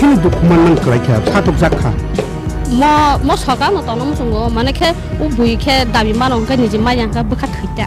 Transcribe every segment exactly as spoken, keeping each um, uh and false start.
Dukhu manman kwlai kha, satok jak kha. Mo, mo soka no tono muchungo, mane khe o bui khe dabi mano hwnkhe niji maya hwnkhe bwkha thwita.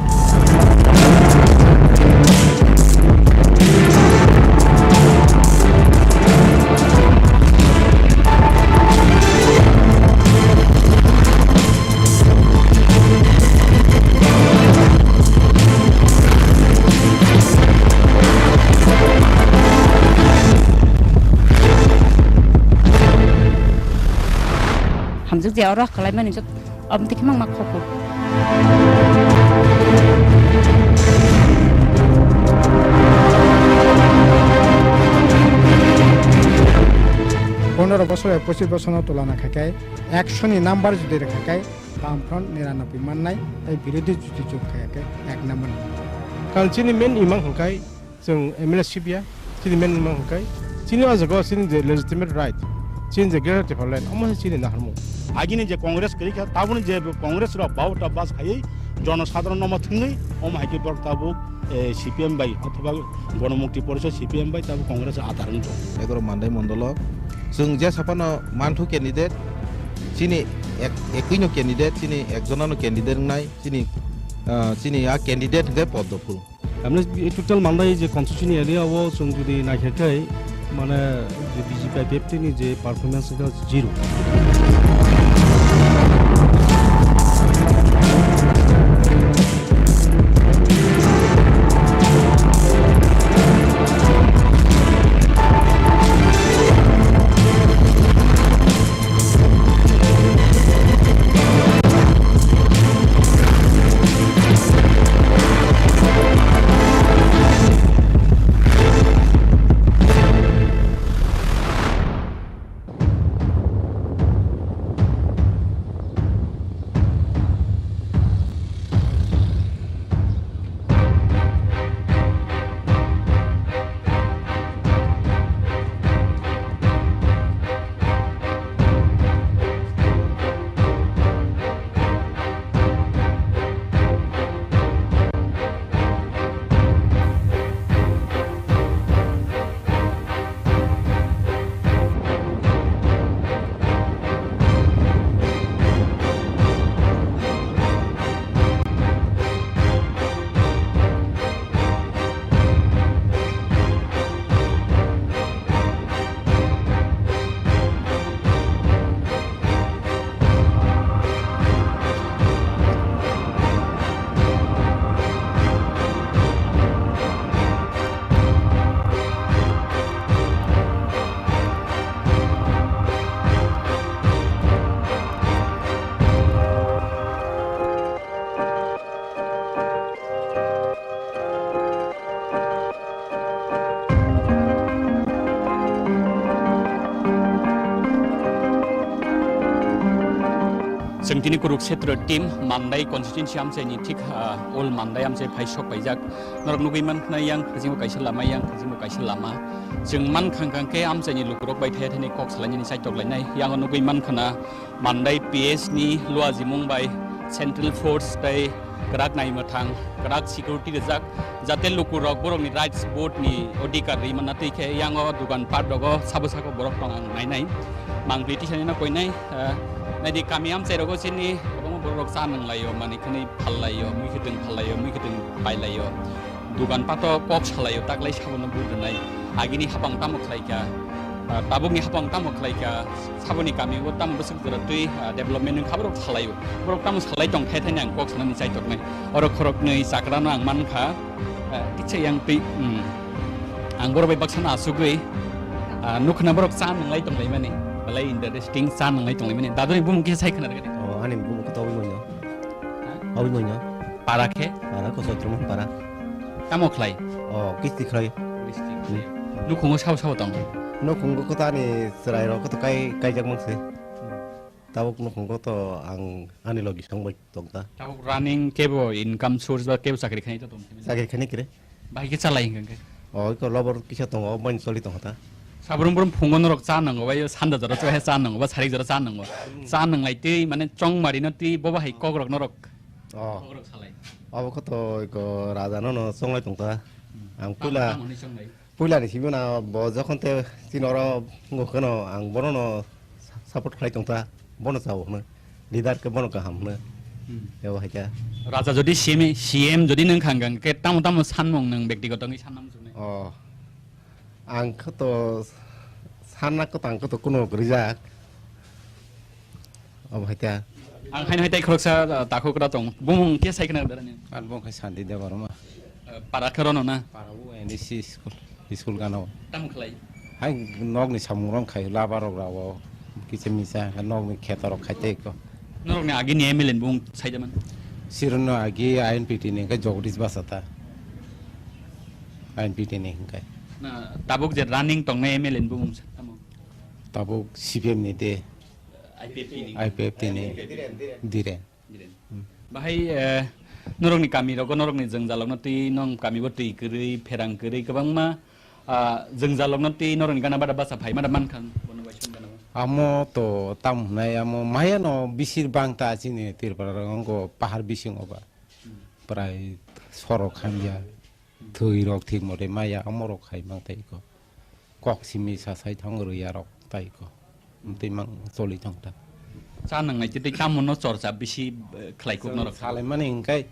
Hamjak je oro kwlaimani jot, aboni twi khimang ma khoko. Pondro bosor bai pochis bosor no tulana khai khai, ekso ni number jodi rwkha khai, Bamfront niranoboi mannai, tei birodhi jodi chuk khai khe ek number ni. Karon chini main imang hwnkhe, Chwng M L A sibya, chini main mang hwnkhe, chini o jaga o chini je legitimate right, chini je Greater Tipraland, omo se chini naharmung. Agini je Congress kwrwi kha, tabukni je Congress rok bauta bas khaiwi jono sadharon no ma thwngwi, omo hai khe borok tabuk, eh, C P M bai othoba Ganamukti Porishad C P M bai tabuk Congress o adhar wng tong. Egaroh Mandai mondolo chwng jesa phano manthu candidate, chini ek-, ekwi no candidate, chini ekjona no candidate wngnai, chini, ah, chini a candidate hwnkhe Poddo Phul. Emne total Mandai je constituency area o chwng jodi naikha khe, mane je B J P I P F T ni je performance wngkha zero. Chwng tini Kurukshetra team Mandai constituency amchaini thik, ah, old Mandai amchai phai sok paijak. Norok nugui mankha yang khajingo kaisa lama, yang khajingo kaisa lama. Chwng mankha hwnkha khe amchaini lukurok bai thaya thani kok salainani chaitok lainai. Yang nugui mankha na Mandai P S ni luajimung bai Central Force tei kwrak naimwthang, kwrak security rijak, jate lukurok borokni rights vote ni odhikar rwi manna twi khe yango dukan pat rogo sabo sabo borok tong ang nainai. Mangpli tisani no koinai, eh, naidi kami amchai rogo chini kwbangma borok rok cha nang laio, mani khani phal laio, mui khitwng phal laio, mui khitwng pai laio. Dukan pato kok salaio, taklai sabono bui rwnai. Agini hapang tamo khlai kha, ah, tabukni hapang tamo khlai kha, saboni kami o tamo bwswk jora twi, ah, development wng kha, borok salaio. Borok tamo salai tong thai thani ang kok sanani chaitok nai. Oro khoroknwi chakrano ang man kha, ah, kisa yang twi, hmm. Ang borok bai baksa no asugwi, ah, nukhna borok cha nang lai tong lai mani. Belai interesting cha nang lai tong lai mani. Dadoni bumung kisa sai khna rwgadi. O, ani bumung khe tobwi manya. Ha? Tobwi manya. Para khe? Para ko Sotroma para. Tamo khlai? O, kisti khlai. Kisti khlai. Hmm. Nukhungo sabo sabo tong? Nukhungo kota ani chwrai rok kota kai, kaijak mang se. Tabuk nukhungo to ang ani logi song bai tong ta. Tabuk running kebo income source ba kebo chakri khani to tong? Chakri khani kre. Bahai khe chalai hwnkhe? O, iko lobor kisa tongo, obo bai choli tong ta. Sabrum brum phungo norok cha nango, bai sanda jora cha cha nango, ba sarik jora cha nango. Cha nanglai twi mane chongmari no twi bobo hai kokrok norok. O. Kokrok salai. Abo kho to iko raja no no chonglai tong ta. Hmm. Ang puila tamo, tamo ni chonglai? Puila ni simi na bo jokhon te chini oro wngkha kheno ang bono no support khlai tongkha, bono chao hwno, leader khe bono kaham hwno. Hmm. Ebo hai khe. Raja jodi C M, C M jodi nwng kha hwnkha khe tamo tamo sanmung nwng bektigoto wngwi sanna muchungnai? Oh. Ang khe to sanna kwtang khe to kuno rijak. Obo hai khe. Ang haino hai tai khoroksa, uh, takhuk ra tong. Bumung khe sai khna dara ni? Ang bumung khe Santi Debbarma. Uh, para khe rono na? Para bo N D C school, school gana o. Tamo khlai? Hai nok ni samung rok khai laba rok ra o. Kisa misa nok ni kheto rok khai tei ko. Norok ni agi ni M L A ni bumung sai da man? Sirno agi I N P T ni khe Jagdish Basata. I N P T ni hwnkhe. Na tabuk je running tongnai M L A ni bumung sa tamo? Tabuk C P M ni de. I P F T ni. I P F T ni. Diren. Diren. Hmm. Bahai, eh, norokni kami rogo norokni jwngjalokno twi nong kami bo twi kwrwi, pherang kwrwi kwbangma, ah, jwngjalokno twi norokni gana bada basa phaima da mankha bono bai song gana. Amo to tam hwnai amo maya no bisir bang ta chini Tripura rogo pahar bising oba. Hmm. Prai sorok hamya. Thwi rok thik mote maya omo rok khai mang tai ko. Kok simi sa sai thang rwi ya rok tai ko. Tei mang choli thang ta. Cha nang nai tei tamo no chorcha bisi, eh, khlai kuk norok. Salai mani hingkai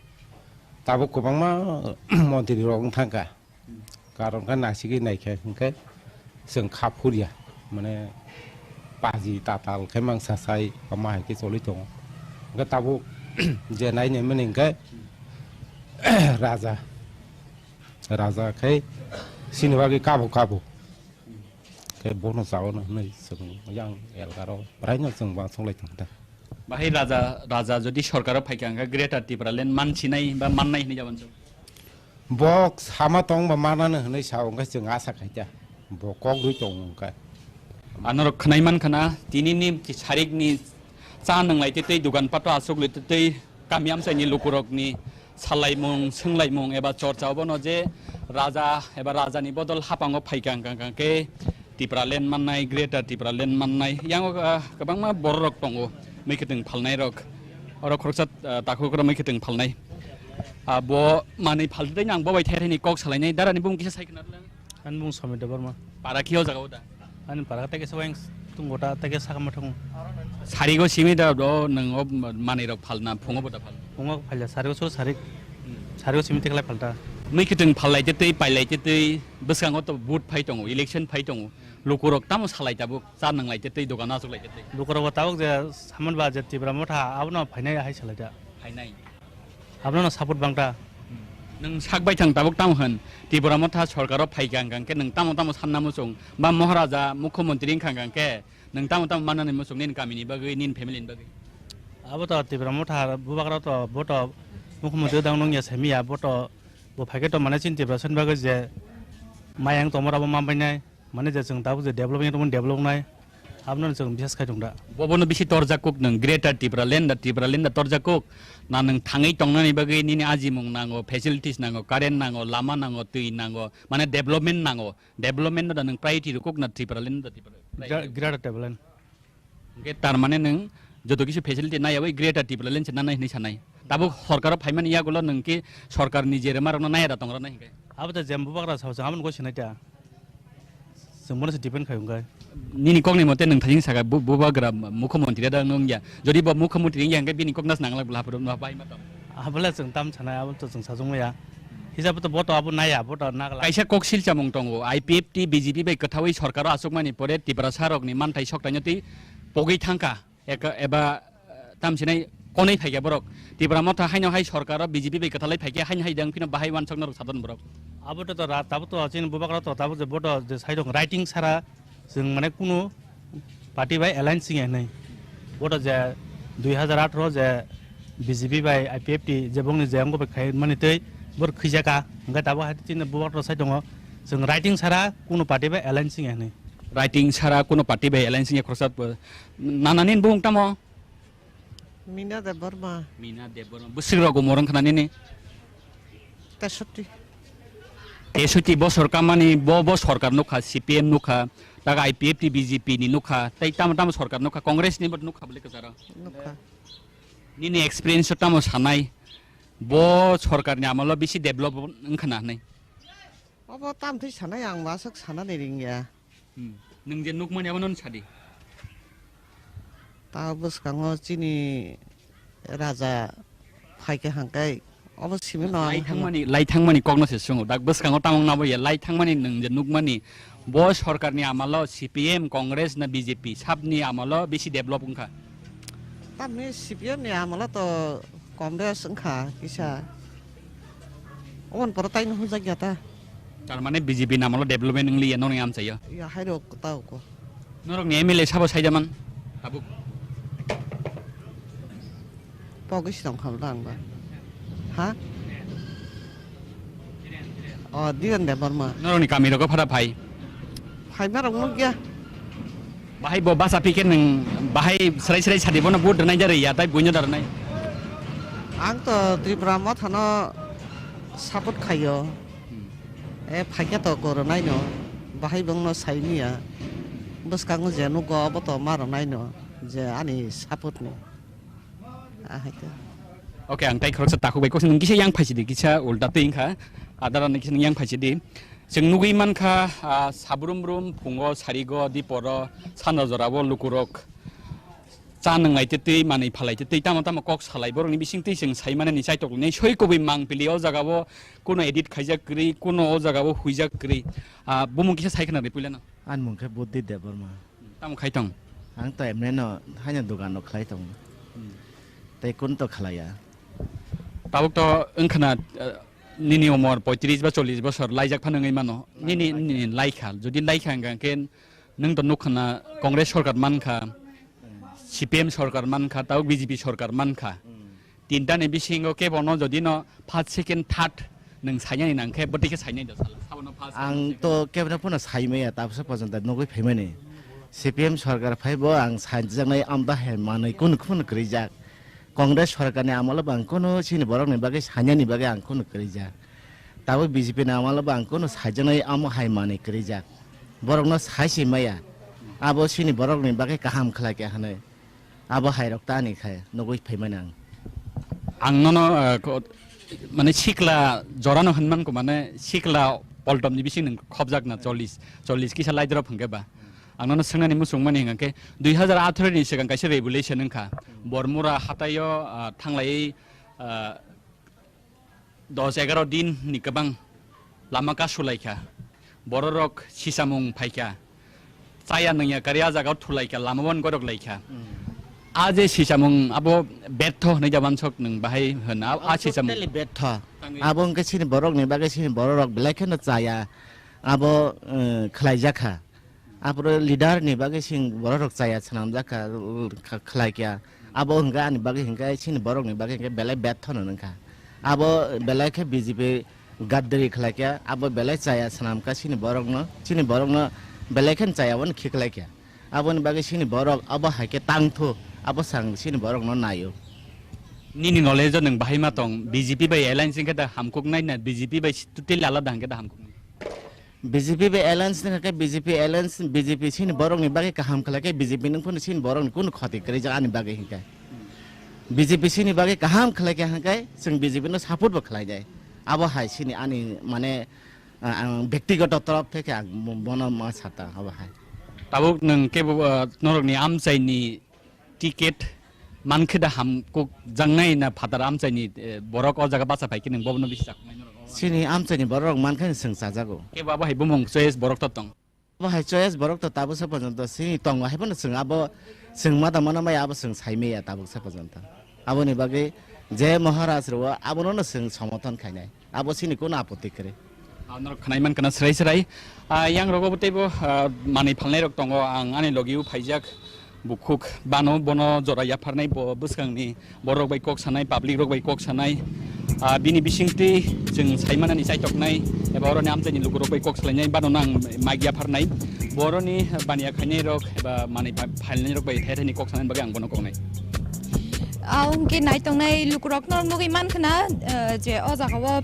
tabuk kwbangma montri rok wng thang ka. Karon khe naisingwi naikhe hwnkhe chwng kha phurya, mane paji tatal khe mangsa sai omo hai khe choli tongo. Hwnkhe tabuk je nainai mani hwnkhe raja, raja khe chini bagwi kabo kabo khe bono chaono hwnwi chwng yang elgaro braino chwng uansuk lai tongkha. Bahai raja, raja jodi sorkaro phaikha hwnkhe Greater Tipraland mansinai ba mannai hwnwi jabon chwng. Bo sama tong ba manani hwnwi sa hwnkhe chwng asa khai ta. Bo kok rwi tong hwnkhe. Anorok khwnai man khana, tini ni sarik ni cha nwnglai tei tei dugan pato aswk lai tei tei kami amchai ni lukurok ni salaimung, swnglaimung eba chorcha obono je raja eba raja ni bodol hapango phaikha hwnkha hwnkha khe Tipraland mannai, Greater Tipraland mannai. Yang, ah, kwbangma bororok tongo, mwkhwtwng phalnairok. Oro khoroksa, ah, takhuk oro mwkhwtwng phalnai. Ah, bo manwi phaltwi nang bo bai thai thai ni kok salainai. Dara ni bumung kisa sai khna rwleng. Ani bumung Somit Debbarma. Para khe o jaga o da? Ani para tei kisa weng tung gota tei kisa sakama thung. Sarigo simi da do nang o manwi rok phalna phungo bo da phal? Phungo phalya sarigo so sarik. Hmm. Sarigo simi tei khlai phalta. Mwkhwtwng phal lai tei tei pai lai tei tei bwskango to vote phai tongo, election phai tongo. Lukurok tamo salai tabuk, cha nang lai tei tei, dogan aswk lai tei tei. Lukurok bo tabuk je saman ba je Tipra Motha abono phainai hai salai da. Phainai. Abono support bang ta. Nwng sak bai thang tabuk tamo hwn, Tipra Motha sorkaro phaikha hwnkha hwnkhe nwng tamo tamo sanna muchung, ba Maharaja, Mukhyamantri wngkha hwnkha hwnkhe nwng tamo tamo mannani muchung nini kamini bagwi, nini family ni bagwi? Abo to Tipra Motha bubagra to bo to Mukhyamantri dang nungya semiya, bo to bo phaikhe to mane chini Tiprasani bagwi je mayang tongmora bo manbainai. Mane je chwng tabuk je develop wngya tongmani develop wngnai, abono chwng bisas khai tong da. Bobono bisi torjak kuk nwng Greater Tipraland da, Tipraland da torjak kuk. Na nwng thangwi tongnani bagwi nini ajimung nango, facilities nango, current nango, lama nango, twi nango, mane development nango. Development no da nwng priority rw kuk na Tipraland da Tipra-, Gra-, priority rw kuk? Greater Tipraland. Hwnkhe tar mane nwng joto kisi facility naiyawi Greater Tipraland se nanai hwnwi sanai. Tabuk sorkaro phaimani yagulo nwng khe sorkarni je rwma rokno naiya da tong rwnai hwnkhe? Abo to je bubagra sao chwng abono goi sinai ta. Chwng bono se depend khai hwnkhe. Nini kokni mote nwng thajing saka bu-, bubagra mukhyamantri da nwng ya. Jodi bo mukhyamantri wngya hwnkhe bini kok nas nanglak bwla haphuru no bai ma tong. Abole chwng tam sanai, abo to chwng sajwk maya. Hijab to bo to abo naiya, bo to nagla. Kaisa kok silchamung tongo, I P F T B J P bai kwthawi sorkaro achukmani pore Tiprasa rokni manthai soktaino tei pogwi thangkha, eka-, eba, eh, tamsinai konwi phaikha borok. Tipra Motha haino hai sorkaro B J P bai kwthalai phaikha, haino hai dang phino bahai wansokno rok sadon borok. Abo to, to ra-, tabo to chini bubagra to tabo je bo to je sai dong writing sara chwng mane kunu party bai alliance wngya hinwi. Bo to je dui hazar atharo je B J P bai I P F T je bongni je wngbo bai khai mani tei bo khwijaka. Hwnkhe tabuk hai chini bubagra to sai tongo. Chwng writing sara kunu party bai alliance wngya hinwi. Writing sara kunu party bai alliance wngya khoroksa, nanani bumung tamo? Mina Debbarma. Mina Debbarma. Bwswk rok umor wngkha na nini? Tesotti. Tesotti bosor kamani bo, bo sorkar nukha, C P M nukha, tak I P F T B J P ni nukha, tei tamo tamo sorkar nukha, Congress ni bo nukha bwle kwcharo. Nukha. Nini experience o tamo sanai, bo sorkar ni amolo bisi develop wngkha na hinwi? Obo tamthwi sanai, ang aswk sanani ringya. Hmm. Nwng je nukmani abono sadi. Ta bwskango chini raja phaikha hangkai obo simi no ang lai thangmani, lai thangmani kokno se sungo. Dak bwskango tamung nabo ya, lai thangmani nwng je nukmani bo sorkarni amalo C P M, Congress na B J P sabni amalo bisi develop wngkha. Tamni C P M ni amalo to Congress wngkha kisa. Oboni pore taino hwnjak ya ta. Tar mane B J P ni amalo development wng liya norokni amchaio. Ya hairok ta ko. Norokni M L A sabo saijaman tabuk. Pogwi si tong kha bwla ang ba. Ha? O, Dhiren Debbarma. Norokni kami rogo phara phai. Phai ma rok nukya. Bahai bo basa pike nwng bahai srai srai sadi bono vote rwnai jari ya tai buino da rwnai. Ang to Tripura Motha no support khaio. Hmm. E phaikya to ko rwnai no. Bahai bongno saimiya. Bwskango je nugo obo to ma rwnai no je ani support ni. Ahai to. Okay, ang tai khoroksa takhuk bai kosong kisa yang phaisidi, kisa ulta twi wngkha. Adara ni kisa yang phaisidi. Chwng nugwi mankha, ah, sabrum brum phungo, sarigo, diporo, sano jorao lukurok cha nwnglai twi, manwi phalai twi, tamo tamo kok salai borokni bising twi chwng sai mani chaitok ni soi kubui mang pili o jaga o kuno edit khaijak kwrwi, kuno o jaga o huijak kwrwi. Ah, bumung kisa sai khna ri puilano. Ani mung khe Buddhi Debbarma. Tamo khai tong? Ang to emne no haino dogan no khlai tongo. Hmm. Tei kun to khlaiya. Tabuk to wngkhana, eh, nini umor poitris ba chollis bosor laijak phano wngwi mano. Nini, nini laikha, jodi laikha hwnkha khe nwng to nukha na Congress sorkar mankha, C P M sorkar mankha, tabuk B J P sorkar mankha. Hmm. Tinta ni bisingo kebono jodi no first, second, third nwng sainani nang khe bwtwi khe sainai do sala. Sabono first, second, second. Ang to kebono phano saimaya tabsa porjonto nugwi phaimani. C P M sorkar phaibo ang saijaknai amda hai manwi kunu kunu kwrwijak. Congress sorkarni amalo bo ang kunu chini borokni bagwi sainani bagwi ang kunu kwrwijak. Tabuk B J P ni amalo bo ang kunu saijaknai amo hai manwi kwrwijak. Borokno sai se maya. Abo chini borokni bagwi kaham khlai kha hinwi. Abo hai rok ta ani khai nugwi phaimani ang. Ang nono, eh, ko-, mane sikla jorano hinman ko mane sikla poltom ni bising nwng khobjak na chollis, chollis kisa lai drop hwnkhe ba. Ang nono swngnani muchung mani hwnkhe dui hazar atharo ni swkang kaisa revolution wngkha. Bormura hataio, ah, thanglaiwi, ah, dos egaro din ni kwbang lama kasu lai kha. Bororok sisamung phai kha. Chaya nungya kari a jaga o thulai kha, lama o gorok lai kha. Hmm. A je sisamung abo betho hwnwi da wansok nwng bahai hwn, a, a sisamung. Totally betho. Tangwi. Abo hwnkhe chini borokni bagwi chini bororok belai kheno chaya. Abo, eh, khlai jak kha. Aphuru leader ni bagwi chini borok rok chaya swnamjak kha, kha-, khlai kha. Abo hwnkhe ani bagwi hwnkhe chini borok ni bagwi hwnkhe belai bethono wngkha. Abo belai khe B J P gaddari khlai kha, abo belai chaya swnam kha chini borok no, chini borok no belai khe chaya wano khiklai kha. Aboni bagwi chini borok abo hai khe tangthu, abo sang chini borok no naio. Nini knowledge o nwng bahai ma tong, B J P bai alliance wngkhe da hamkuk nai na B J P bai totally alada hwnkhe da hamkuk nai? B J P bai alliance wngkha khe B J P alliance, B J P chini borokni bagwi kaham khlai khe B J P nung phano chini borokni kunu khoti kwrwi jak ani bagwi hinkhe. B J P chini bagwi kaham khlai khe hinkhe chwng B J P no support bo khlai nai. Abo hai chini ani mane, ah, ang bektigoto torop theke ang bo-, bono ma sata abo hai. Tabuk nwng kebo, ah, norokni amchaini ticket mankhe da hamkuk jaknai na phatar amchaini, eh, borok o jaga bacha phaikhe nwng bobono bisi chaknai norok o? Chini amchaini borok mankhe chwng chajago. Kebo abo hai bumung choice borok to tong? Abo hai choice borok to tabuk se porjonto chini tongo, hai phano chwng abo chwng ma tongmano maya abo chwng sai maya tabuk se porjonto. Aboni bagwi je Maharaj rwo abono no chwng somothon khainai. Abo chini kunu apotti kwrwi. Ah, norok khwnai mankha na srai srai. Ah, yang rogo bo teibo, ah, manwi phalnai rok tongo. Ang ani logi o phaijak bukhuk bano, bono jora yapharnai, bo bwskangni borok bai kok sanai, public rok bai kok sanai. Ah, bini bisingtwi chwng sai manani chaitoknai eba oroni amchaini lukurok bai kok salainai bano no ang mic yapharnai. Boroni baniya khainai rok eba manwi pha-, phalnai rok bai thai thaini kok sanani bagwi ang bono koknai. Ah, hwnkhe naitongnai lukurok norok nugwi mankha na, eh, je o jaga o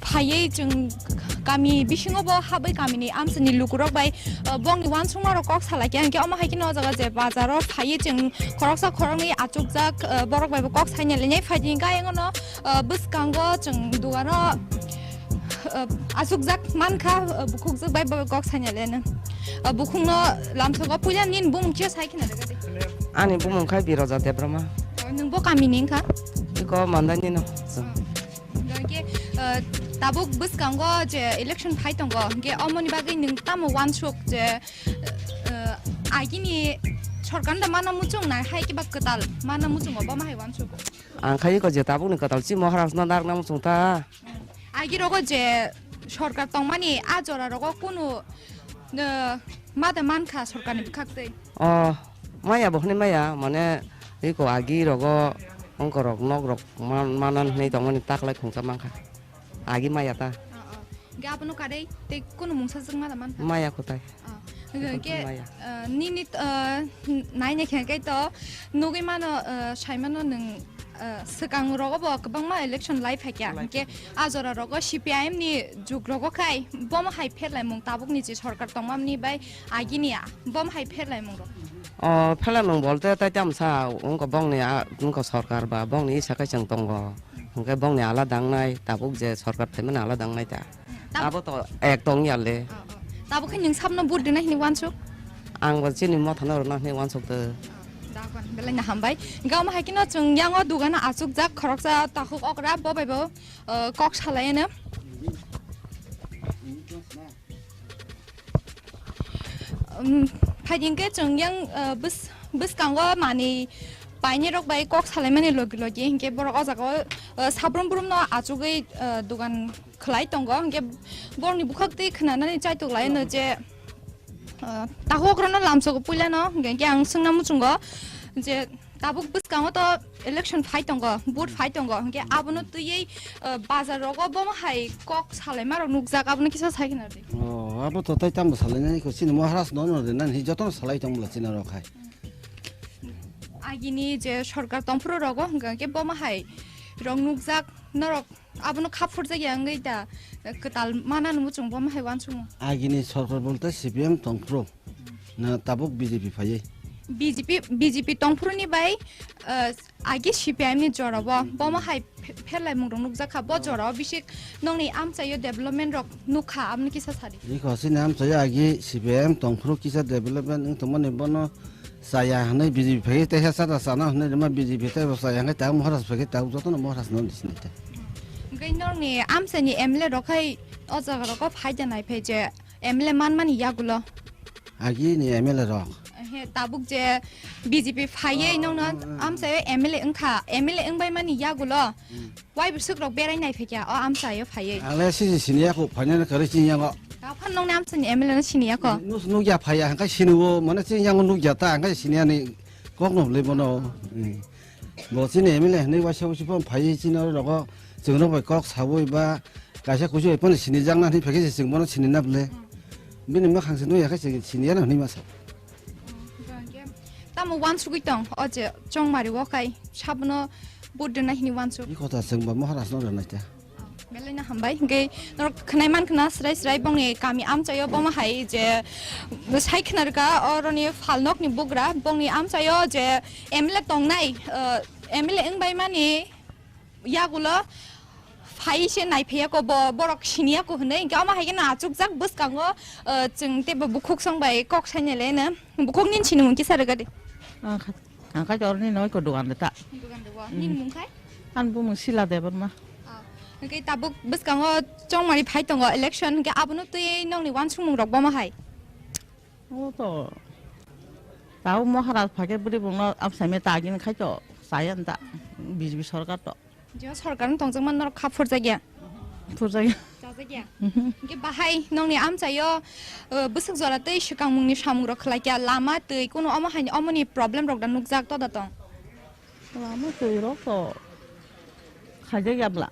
phaiwi chwng kami bisingo bo habwi kamini amchaini lukurok bai, uh, bongni uansukma rok kok salai kha, hinkhe omo hai kheno o jaga je bazar o phaiwi chwng khoroksa khoroknwi achukjak, uh, borok bai bo kok saina linai phaidi hinkhe ayang no, uh, bwskango chwng dugano Uh, asukjak mankha, uh, bukhukjak bai bai kok saina leno. Uh, bukhukno lamsogo puila nini bumung khe sai khina rega de. Ani bumung khai Biroja Debbarma. Uh, nwng bo kami ni wngkha? Iko Mandai ni no. Uh, hingke, uh, tabuk bwskango je election phai tongo, hingke omoni bagwi nwng tamo wansuk je, uh, agini sorkar da mana muchung nai hai kiba kwtal mana muchungo bo ma hai wansuk? Ang khai iko je tabuk ni kwtal chi Maharaj no dak na muchung ta. Agi rogo je sorkar tongmani a jora rogo kunu, eh, mada mankha sorkarni bwkhaktwi? O, maya bo hwnwi maya, mane iko agi rogo ongkorok nokrok man-, manan hwnwi tongmani taklai khungsa mankha. Agi maya ta. O, o. Hingke abono kadai tei kunu mungsa swk mada mankha? Maya kwtai. Ah, hwnkhe, Kutumaya. Ah, nini, ah, naina khe khe to nugwi mano, ah, sai mano nwng, ah, swkang rogo bo kwbangma election lai phaikya. Lai hwnkhe phaikya. A jora rogo C P I M ni jug rogo khai bomo hai pherlaimung tabukni je sorkar tongmani bai agini a bomo hai pherlaimung rok. O pherlaimung bolte tai tamsa wngkha bongni a, wngkha sorkar ba bongni isa kai chwng tongo. Hwnkhe bongni alada wngnai tabuk je sorkar phaimani alada wngnai ta. Tab- Abo to ek tong ya le. Oh, oh. Tabuk khe nwng sabno vote rwna hini wansuk? Ang bo chini mothano rwna hini wansuk de. Oh, dakon, belai no hambai. Hingke omo hai kheno chwng yango dogano achukjak khoroksa takhuk okra bo bai bo, uh, kok salai ano. Um, phai hingke chwng yang, uh, bws-, bwskango manwi painirok bai kok salaimani logi logi hingke borok o jaga o, uh, sabrum brum no achugwi, uh, dogan khwlai tongo, hingke borokni bwkhak twi khwnanani chaitok lai no je, ah, takhuk rokno lamsogo puilano, hingke ang swngna muchungo je tabuk bwskango to election phai tongo, vote phai tongo, hingke abono twiwi, ah, bazar rogo bomo hai kok salaima rok nukjak, abono kisa sai khna rwdi. O, abo to tai tamo salainai ko chini Maharaj no no rinani jotono salai tong bwla chini rok hai. Agini je sorkar tongphuru rogo hingke bomo hai rok nukjak norok. Abono kha phurjakya wngwi da kwtal manani muchung bo ma hai uansukma. Agini sorkar bolte C P M tongphuru. Na tabuk B J P phaiwi. B J P, B J P tongphuruni bai, eh, agi C P I M ni jorao bo, bo ma hai phe-, pherlaimung rok nukjakha. Bo jorao bisik nokni amchaio development rok nukha, aboni kisa sadi. Iko chini amchaio agi C P I M tongphuru kisa development wng tongmani bono chaya hwnwi B J P phaiwi teisa chata chana hwnwi rwma B J P teibo chaya hwnkhe tabuk Maharaj phaikhe tabuk jotono Maharaj no sinai ta. Hwnkhe norokni amchaini M L A rok khai o jaga rogo phai da nai phai je M L A manmani yagulo. Agini M L A rok. He tabuk je B J P phaiwi nokno amchaio M L A wngkha, M L A wngbai mani yagulo. Wai bwswk rok berai nai phaikya o amchaio phaiwi. Ang le siji siniya kho, phainani kwrwi chini yango. Tao phano nokni amchaini M L A no siniya kho. Nus-, nukya phaiya, hwnkhe siniwo, mane chini yango nukya ta, hwnkhe siniyani kokno hwnwi bono. Hmm. Bo chini M L A hwnwi waisa wusi phano phaiwi chini oro rogo chwng rok bai kok sawi ba kaisa kusu bai phano sinijakna hwnwi phaikhe se chwng bono sinina bwle. Bini mwkhang se nukya khe chwng siniyana hwnwi masa. Tamo uansugwi tong, o je chongmari o kai sabono vote rwna hini uansuk. I kotha chwng ba Maharaj no rwnai ta. Belai no hambai, hwnkhe norok khwnai man khna srai srai bongni kami amchaio bomo hai je sai khna rwkha oroni phalnokni bugra bongni amchaio je M L A tongnai, uh, M L A wngbai mani yagulo phai se naiphaiya ko bo borok siniya ko hwnwi hwnkhe omo hai kheno achukjak bwskango, uh, chwng teibo bukhuk song bai kok sainai le hwno bukhuk nini sinimung kisa rwgadi. Ang kha-, ang kha jorni noi ko dogan de ta. Dogan de bo. Mm. Nini mung khai? Ani bumung Sila Debbarma. Ah, hwnkhe tabuk bwskango chongmani phai tongo election, hwnkhe abono twi nokni uansukmung rok bomo hai? O to tau Maharaj phai khe bwrwi bongno amchaimai tagini khai to chaya da B J P sorkar to. Je sorkar no tongjakma norok kha phurjakya? Phurjakya. Chajakya? Mhm. Hwnkhe bahai nokni amchaio, uh, bwswk jora tei swkangmungni samung rok khwlaikya, lama twi kuno omo haini omoni problem rok da nukjak to da tong? Lama twi rok to khaijak ya bwla.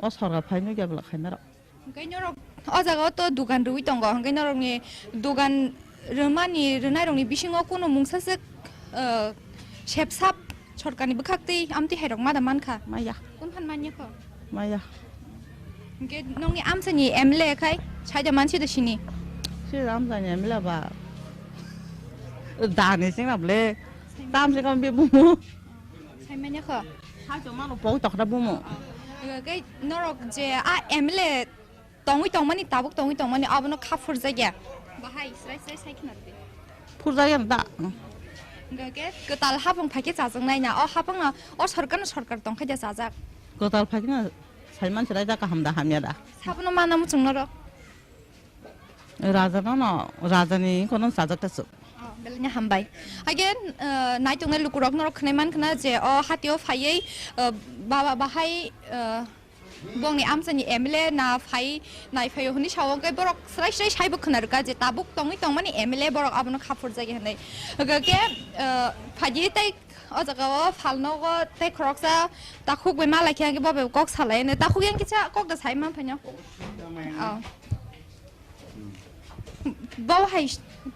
O sorkar phai nuk ya bwla khaina rok. Hwnkhe norok o jaga o to dogan rwui tongo, hwnkhe norokni dogan rwmani, rwnairokni bisingo kuno mungsa swk, eh, sepsap sorkarni bwkhak twi amtwi hairok ma da mankha? Maya. Kun phan manya kho? Maya. Hwnkhe nokni amchaini M L A khai saida mansi da sini? Sida amchaini M L A ba dani singna bwle. Tamsi kam be bumu. Saimanya kho? Hai to mano pok tokra bumu. Hwnkhe norok je a M L A Tongwi tongmani, tabuk tongwi tongmani, abono kha phurjakya. Bahai srai srai sai khna rwdi. Phurjakya da. Hwnkhe kwtal hapung phaikhe chajaknai na. O hapungno, o sorkarno sorkar tongkhe da chajak. Kwtal phaikhe na saiman srai da, kaham da hamya da. Sabono mana muchung norok. Raja no no, raja ni kono chajak ta chuk. Oh, belai no hambai. Again, uh, naitongnai lukurok norok khwnai mankha na je o hatio phaiwi, uh, baba bahai, uh, bongni amchani M L A na phai nai phaio hwnwi sao, hwnkhe borok srai srai saibo khna rwkha je tabuk tongwi tongmani M L A borok abono kha phurjagwi hwnwi. Hwnkhe, uh, phaidi tei o jaga o phalnogo tei khoroksa takhuk bai ma laikha, hwnkhe bo bai kok salai hwnwi. Takhuk yang kisa kok da sai man phaino. Oh. Bo hai,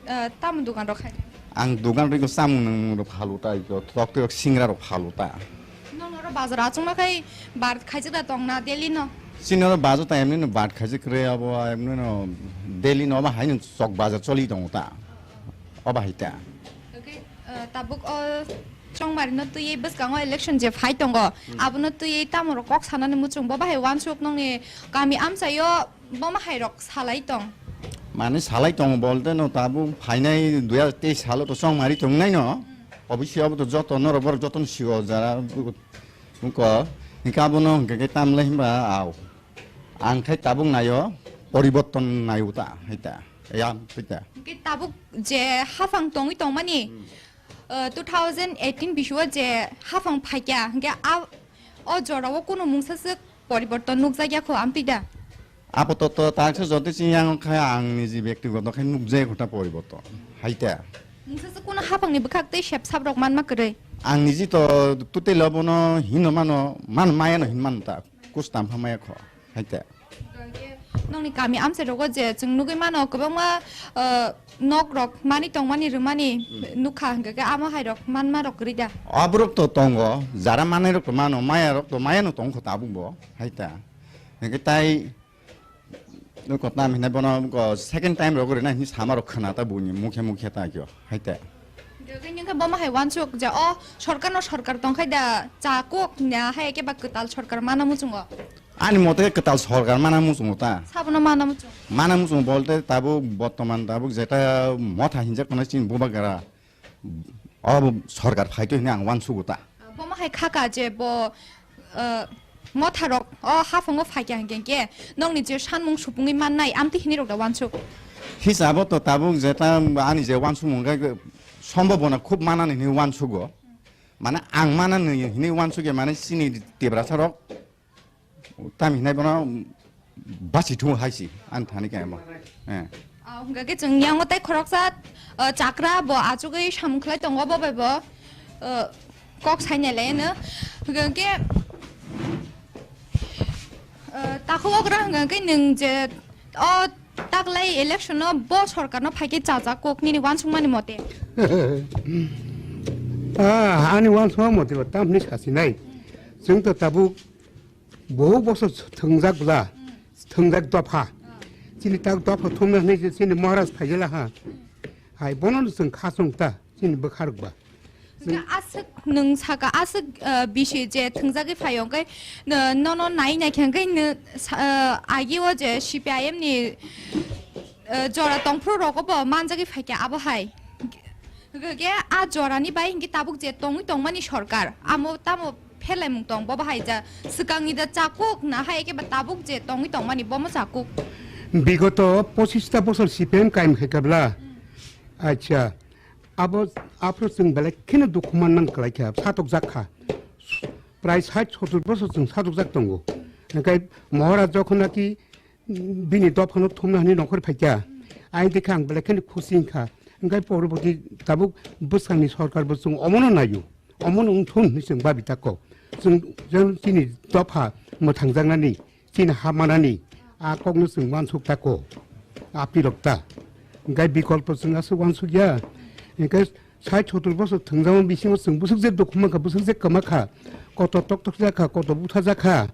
eh, tamo dogan rok khai? Ang dogan rok samung nang rok phalu ta, iko tok tok singra rok phalu ta. Nong oro bazar achung ma khai bar khaijak da tong na daily no? Sini oro bazar ta emni no bar khaijak kre abo emni no daily no ma hai no chok bazar choli tong ta. Oba hai ta. Okay, eh, tabuk o chongmari no twi bwskango election je phai tongo. Hmm. Abono twi tamo rok kok sanani muchung bo bahai wansuk nongni kami amchaio. Bo ma hai rok salai tong? Mane salai tong bolte no tabuk phainai dui hajar teis salo to chongmari tongnai no. Obviously abo to joto norok borok joto no sio jara ko. Hingke abono hingke ke tamle himba au. Ang khai tabuk naio poriborton naio ta hai ta. Ya hai ta. Hingke tabuk je hafang tongwi tongmani, eh, two thousand eighteen bisio je hafang phaikya hingke a o jorao kunu mungsa swk poriborton nukjakya kho amtwi da? Apatot taksa jotoi chini yang kha ang niji bektigoto khai nukjai kho ta poriborton. Hai ta. Nungsa se kuno hapang ni bwkhak tei sep sap rok manma kwrwi? Ang niji to totally abono hino mano, man maya no hin man ta. Kus tam pha maya kho. Hai ta. Nongni kami amchai rogo je chwng nugwi mano kwbangma, uh, nok rok mani tongmani rwmani nukha hwnkhe amo hai rok manma rok kwrwi da? Aborok to tongo, jara manai rok to mano, maya rok to maya no tong kho tabuk bo. Hai ta. Hwnkhe tai Nung kotnam hinai bono, o, second time rogo rina hini sama rok khna ta buni mukhe mukhe ta kyo, hai ta. Jogi nung khe bomo hai wansuk je o sorkar no sorkar tong khai da cha kok nya hai ke ba kwtal sorkar mana muchungo. Ani mote kwtal sorkar mana muchungo ta. Sabono mana muchung. Mana muchung bolte tabuk bortoman tabuk jeta motha hinjak kono chin bubagra. O bo sorkar phaito hinwi ang uansugo ta. Bomo hai khaka je bo, eh, motharok o haphango phaikya hinkhe hinkhe nokni je sanmung supungwi mannai amtwi hinwi rok da uansuk. Hisabo to tabuk je ta ani je uansukmung khe sombobona khub manani hinwi uansugo. Mane ang manani hinwi uansukya mane chini Tiprasarok. Tamo hinai bono basi thung hai si, ani thani khe bo. Eh. Ah, hwnkha khe chwng yango tei khoroksa, ah, chakra bo achugwi samung khlai tongo, bo bai bo, ah, kok sainai lai no. Hwnkha khe, ah, takhuk okra hwnkha khe nwng je o taklai election no bo sorkar no phai khe chajak kok nini uansukmani mote. Ah, ani uansukma mote bo tamni sasinai. Chwng to tabuk Bohuk bosor thwngjak bwla, thwngjak dopha. Chini tak dopha thumna hwnwi se chini Maharaj phaijala ha. Hai bono no chwng kha chwng ta, chini bwkha rwkba. Hwnkhe aswk nwng saka aswk, eh, bisi je thwngjagwi phaio, hwnkhe, eh, nono nai naikhe hwnkhe nw sa-, eh, agi o je C P I M ni, eh, jora tongphuru rogo bo manjagwi phaikha abo hai. Hwnkhe a jorani bai hwnkhe tabuk je tongwi tongmani sorkar, amo tamo pherlaimung tong, bo bahai ja swkangni da chakuk na hai, eke ba tabuk je tongwi tongmani bomo chakuk. Bigoto pochista bosor C P M kaim khaikha bla. Acha, abo aphuru chwng belai kheno dukhu mannang kwlaikha, satokjak kha. Prai sait sotur bosor chwng satokjak tongo. Hwnkhe Maharaj jokhon naki bini dophano thumna hwnwi nongkhor phaikha. Aini dekha ang belai kheno khusi wngkha. Hwnkhe poroboti tabuk bwskangni sorkar bo chwng omono naio. Omono wngthun hwnwi chwng babi tako. Chwng, chwng chini dopha mwthangjaknani, chini ha manani, a kokno chwng uansuk tako. Apni rok ta. Hwnkhe bikolpo chwng aswk uansukya. Hwnkhe sait sotur bosor thwngjakma bisingo chwng bwswk je dukhu mankha, bwswk je kwma kha. Koto toktok jakha, koto butha jakha.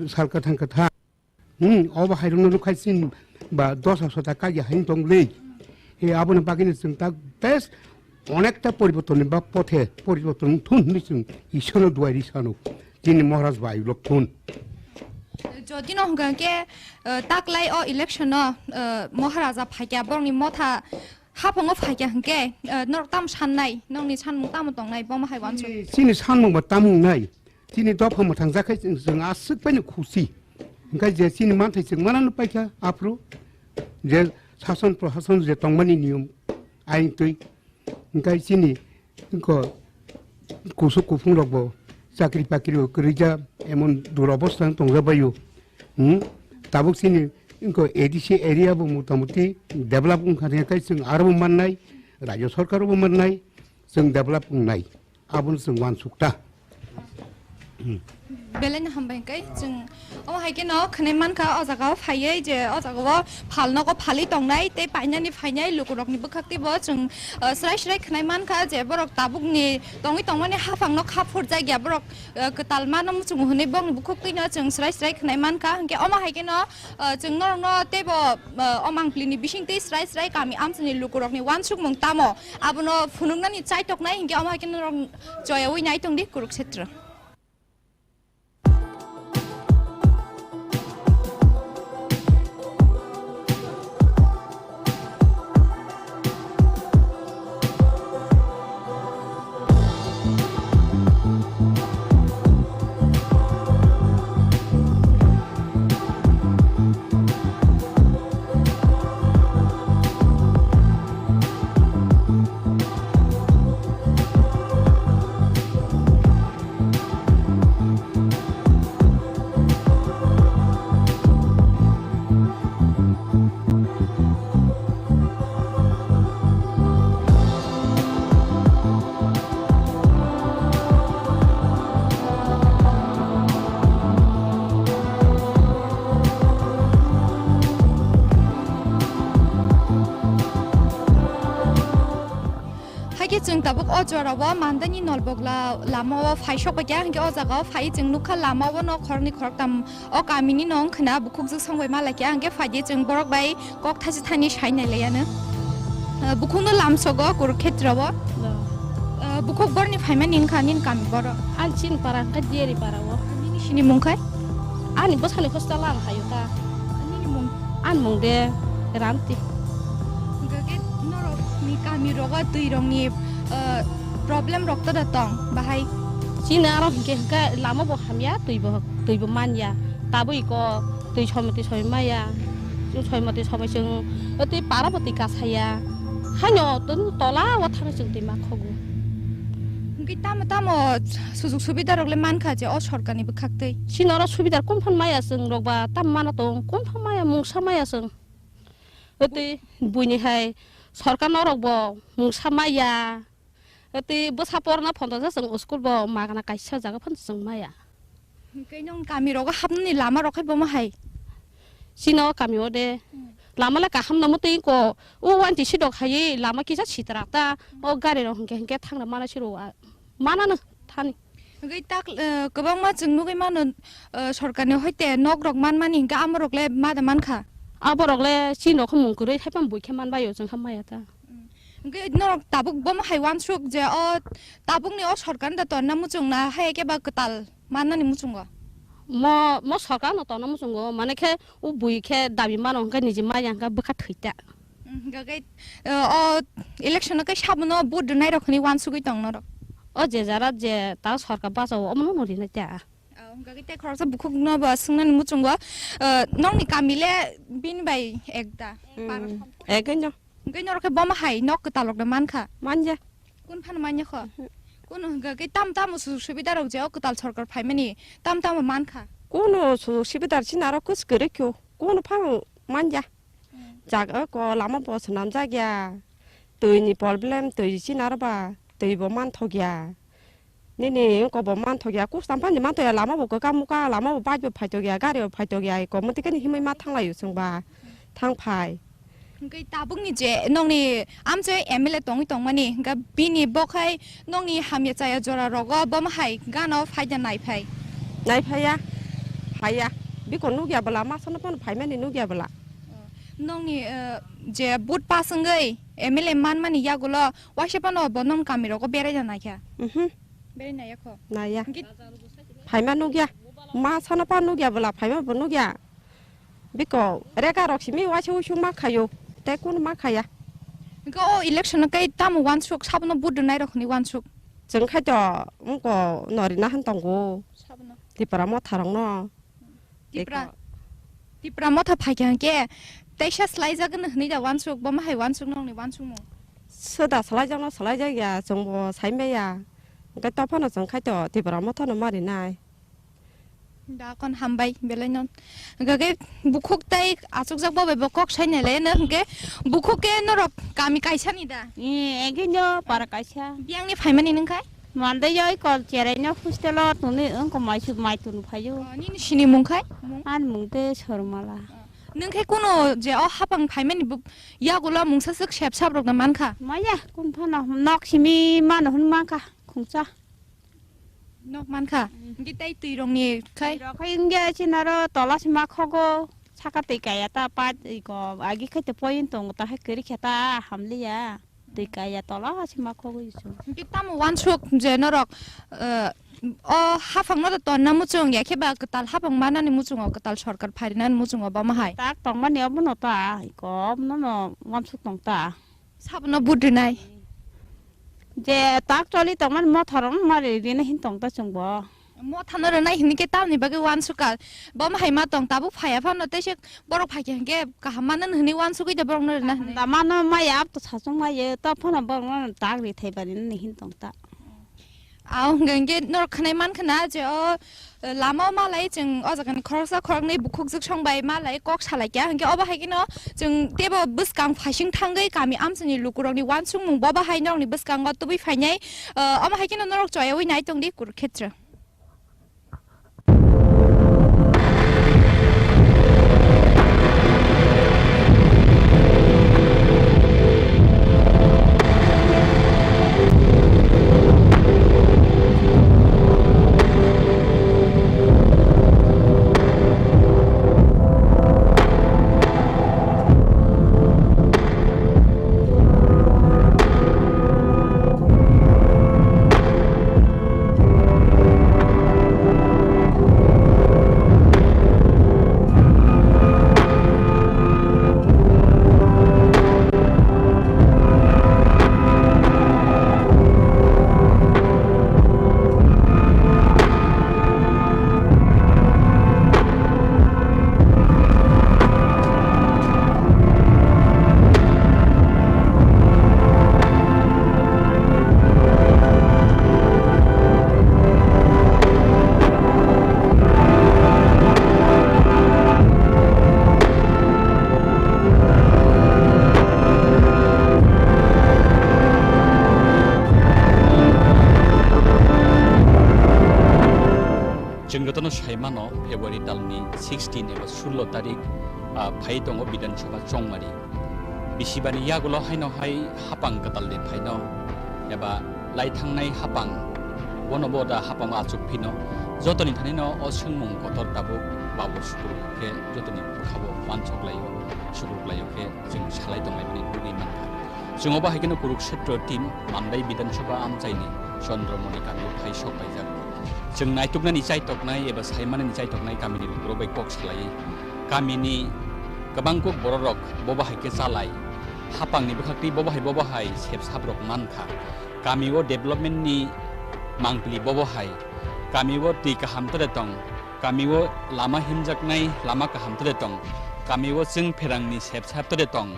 Sal kwthang kwthang. Hmm, obo hairokno nukha chini ba dosa sota kagi haino tongli. He aboni bagwino chwng tak bes onekta poribortonni ba pothe poriborton thun hwnwi chwng Ishorno duai ri sano. Chini Maharaj bai lok thun. Jodi no hwnkha khe, eh, taklai o election no, eh, Maharaja phaikya, borokni motha haphango phaikya hwnkhe, eh, norok tamo sannai, nokni sanmung tamo tongnai, bomo hai wansuk. Chini, chini sanmung bo tamo wngnai, chini dopha mwthang jak khai chwng, chwng aswk bai no khusi. Hwnkhe je chini manthai chwng manano paikha aphuru, je sason prosason je tongmani niyom ain twi, hwnkhe chini wngkha kusuk kuphung rok bo chakri pakri bo kwrwi ja, emon durobostha wng tongjak bai o. Hmm? Tabuk chini wngkha A D C area bo motamuti develop wngkha, hwnkhe chwng aro bo mannai, rajyo sarkar bo mannai, chwng develop wngnai, abono chwng wansuk ta. Hmm. Belai no hambai hwnkhe chwng omo hai kheno khwnai mankha o jaga o phaiwi je o jaga o phal nogo phalwi tongnai tei painani phainai lukurokni bwkhak teibo chwng, ah, srai srai khwnai mankha je borok tabukni tongwi tongmani haphangno kha phurjakya borok, ah, kwtal mano muchungo hwnwi bongni bukhuktwino chwng srai srai khwnai mankha. Hwnkhe omo hai kheno, ah, chwng norokno teibo, ah, o mangpilini bisingtwi srai srai kami amchaini lukurokni wansukmung tamo abono phunuknani chaitoknai, hwnkhe omo hai kheno norok joyaui nai tongdi Kurukshetra. Haikhe chwng tabuk o jorao Mandani Nolbogla lamao phai sokbaikha, hwnkhe o jagao phai chwng nukha lamao no khoroknwi khoroktam o kamini no wngkhwna bukhukjwk songbai malaikha, hwnkhe phaidi chwng borok bai kok thachi thani sai nailaiano. Ah, bukhukno lamsogo Kurukshetra o. Ah, bukhuk borni phaimani wngkha nini kami boro. Ani chini para wngkha Diari para o. Nini sini mung khai? Ani bwsani hostel ang hayo ta. Nini mung? Ani mung de Ranti. Hwnkhe norokni kami rogo twi rokni, ah, problem rok to da tong bahai? Chini aro hwnkhe hwnkhe lama bo hamya, twi bo, twi bo manya. Tabuk iko twi somoi twi somoi maya. Chwng somoi twi somoi chwng twi para bo twi kasaya. Haino tun tola o thangwi chwng twi ma khogo. Hwnkhe tamo tamo sujug subida rok le mankha je o sorkar ni bwkhak twi? Chini oro subida kumphang maya chwng rok ba tam mana tong, kumphang maya mungsa maya chwng. Twi buini hai sorkar norok bo mungsa maya. Tei bwsa porna phonda sa chwng school bo magna kaisa jaga phano chwng maya. Hwnkhe nwng kami rogo hapnani lama rok khai bomo hai? Chini o kami o de. Hmm. Lama le kaham no mwtwi ko o wanti sidok hai lama kisa sitra ta o gari rok hwnkhe hwnkhe thangna mana siro a, mana no thani. Hwnkhe tak, eh, kwbangma chwng nugwi mano, eh, sorkar ni hoite nok rok manmani hwnkhe amo rok le ma da mankha? Abo rok le chini rok mung kwrwi hai phano bui khe manbai o chwng ha maya ta. Hwnkhe norok tabuk bomo hai wansuk je o tabukni o sorkarni da tonna muchungna hai khe ba kwtal mannani muchungo? Mo, mo sorkarno tonna muchungo, mane khe o bui khe dabi mano hwnkhe niji maya hwnkhe bwkha thwi ta. Hwnkhe, eh, o election-o khe sabono vote rwnairok hwnwi wansugwi tong norok? O je jara je ta sorkar bachao omono no rinai ta. O, hwnkhe tei khoroksa bukhukno bo swngnani muchungo, eh, nokni kami le bini bai ekda? Mm, para ekno. Hwnkhe norok khe bomo hai nok kwtal rok da mankha? Manja. Kun phano manya kho? Mhm. Kuno hwnkhe tam tamo sujug subida rok je o kwtal sorkar phaimani tam tamo mankha? Kuno sujug subida chini aro kwchwrwng kho. Kuno phano manja. Mm. Jaga ko lama bo swnamjak ya. Twi ni problem, twi chini aro ba twi bo manthok ya. Nini wngkok bo manthok ya, kustam phani manthok ya, lama bo kwkang muka, lama bo bike bo phaitok ya, gari bo phaitok ya, eko mwtwi khe ni himwi ma thang lai o chwng ba, thang phai. Hwnkhe tabukni je nokni amchoi M L A tongwi tongmani, hwnkhe bini bo khai nokni hamya chaya jora rogo bomo hai gana o phaida nai phai? Nai phai ya, phai ya, bikon nuk ya bwla, masa no phano phaimani nuk ya bwla. Nokni, eh, je vote pass wngwi M L A manmani yagulo waisa phano bo nokni kami rogo berai da naikha? Mhm. Berai naiya kho? Naiya. Hwnkhe phaima nukya. Ma sana pa nugya bwla phaima bo nugya. Biko rega rok simi waisa uisu ma khayo. Tei kun ma khaya. Hingke o election no kai tamo wansuk sabno vote rwnai rok hwnwi wansuk. Chwng khai to wngko norina han tongo. Sabno. Tipra motha rok no. Tipra. Eko. Tipra motha phaikha hingke teisa swlaijakgwno hwnwi da wansuk, bo ma hai wansuk nokni wansukmung. Soda swlaijakno swlaijak ya, chwngbo saimaya. Hingke tophano chwng khai to Tipra motha no marinai. Da kon hambai belai no. Hingke bukhuk tai achukjak bo bai bo kok sai nai le no hingke bukhuk ke norok kami kaisa ni da. Ee, egi no para kaisa. Biyang ni phaimani nung khai? Mande yoi kol cherai no hostel o tuni wngko mai suk mai tun phaio. Oh, nini sini mung khai? Mung? An mung te Sormala. Nung khai kuno je o hapang phaimani bu-, yagulo mungsa suk sep sap rok da mankha? Maya kun phano nok simi mano hun mankha khungsa. Nok mankha. Mm. Hingke tei twi rokni khai? Twi rok khai hingke chinaro tola sima khogo saka twi kaya ta pa iko agi khai te poin tongo ta hai kwrwi khe ta hamliya. Twi kaya tola sima khogwi su. Hingke tamo wansuk je norok, eh, o hapang no tonna muchung ya khe ba kwtal hapang manani muchungo kwtal sorkar pharinani muchungo bo ma hai? Tak tongmani obono ta iko obono no wansuk tong ta. Sabono vote rinai. Je tak choli tongmani mothorok no mari rina hin tong ta chwngbo. Mothano rwnai hini khe tamni bagwi wansukha. Bo ma hai ma tong tabuk phaiya phano tei se borok phaikha hinkhe kaham mano hwnwi wansugwi da borokno rwna hwnwi. Da mano maya ap to sachung maya to phano borokno tak ri thai bari nini hin tong ta. Aw hwnkhe hinkhe norok khwnai mankha na je o lama o malai chwng o jaga ni khoroksa khoroknwi bukhukjwk song bai malai kok salai kya hinkhe obo hai kheno chwng tebo bwskang phaising thangwi kami amchaini lukurokni wansukmung bobo hai norokni bwskango tubui phainai. Omo hai kheno norok choyaui nai tongdi Kurukshetra. Chwng jotono sai mano, February talni sixteen eba sullo tarik, ah, phai tongo Bidhan Sabha Chongmari. Bisibani yagulo haino hai hapang kwtal de phaino, eba lai thangnai hapang, bono bo da hapang achuk phino, jotoni thanino o swngmung kotor tabuk babo sukuruk khe jotoni bwkhao wansok laio, sukuruk laio khe chwng salai tonglaimani nugwi mankha. Chwng obo hai kheno Kurukshetra team, Mandai Bidhan Sabha amchaini Chandramoni kamio phai sok laijak. Chwng naituknani chaitoknai eba saimanani chaitoknai kamini lukurok bai kok salai. Kamini kwbang kuk bororok bobo hai khe chalai. Hapangni bwkhaktwi bobo hai bobo hai sep saprok mankha. Kamio development ni mangpili bobo hai. Kamio twi kaham tore tong. Kamio lama himjaknai lama kaham tore tong. Kamio chwng pherangni sep sap tore tong.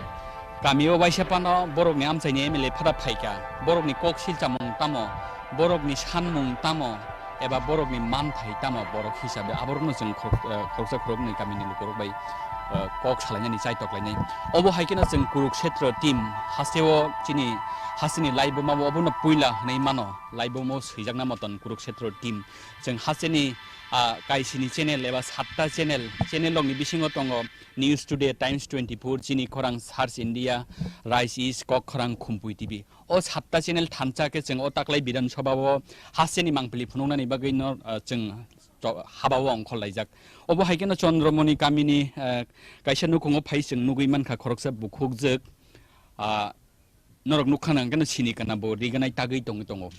Kamio waisa phano borokni amchaini M L A phada phaikha, borokni kok silchamung tamo, borokni sanmung tamo, eba borokni manthai tamo, borok hisabe aborokno chwng khorok-, eh, khoroksa khoroknwi kamini lukurok bai, eh, kok salainani chaitok lainai. Obo hai kheno chwng Kurukshetra team hasteo chini hasteni laibuma bo obono puila hwnwi mano, laibumo swijakna moton Kurukshetra team. Chwng hasteni, ah, kaisini channel eba satta channel, channel rokni bisingo tongo News Today, Times twenty-four, Chini Khorang, Search India, Rice Is, Kok Khorang, Khumpui T V. O satta channel thansa khe chwng o taklai Bidhan Sabha o hasteni mangpili phunuknani bagwi no, ah, chwng to-, haba o ongkhor laijak. Obo hai kheno Chandramoni kamini, ah, kaisa nukhungo phai chwng nugwi mankha khoroksa bukhukjwk, ah, Norok nukha nang khe no sini kana bo riganai tagwi tongwi tongo.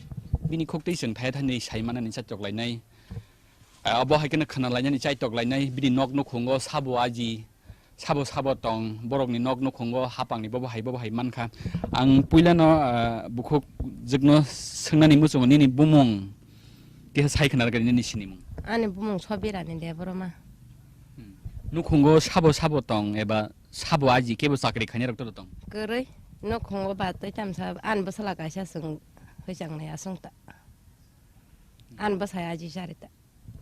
Bini khuktwi chwng thaya thani sai manani chachok lainai. Ah, obo hai kheno khna lainani chaitok lainai, bini nok nukhungo sabo aji, sabo sabo tong, borokni nok nukhungo hapangni bobo hai bobo hai mankha. Ang puilano, ah, bukhuk jwkno swngnani muchungo nini bumung, kisa sai khna rwgani nini sinimung. Ani bumung Sobirani Debbarma. Hmm. Nukhungo sabo sabo tong eba sabo aji kebo chakri khainai rok to tong? Kwrwi, nukhungo ba tei tamsa ani bwsala kaisa chwng hwchangnai aswng ta. Ani bwsai aji chari ta.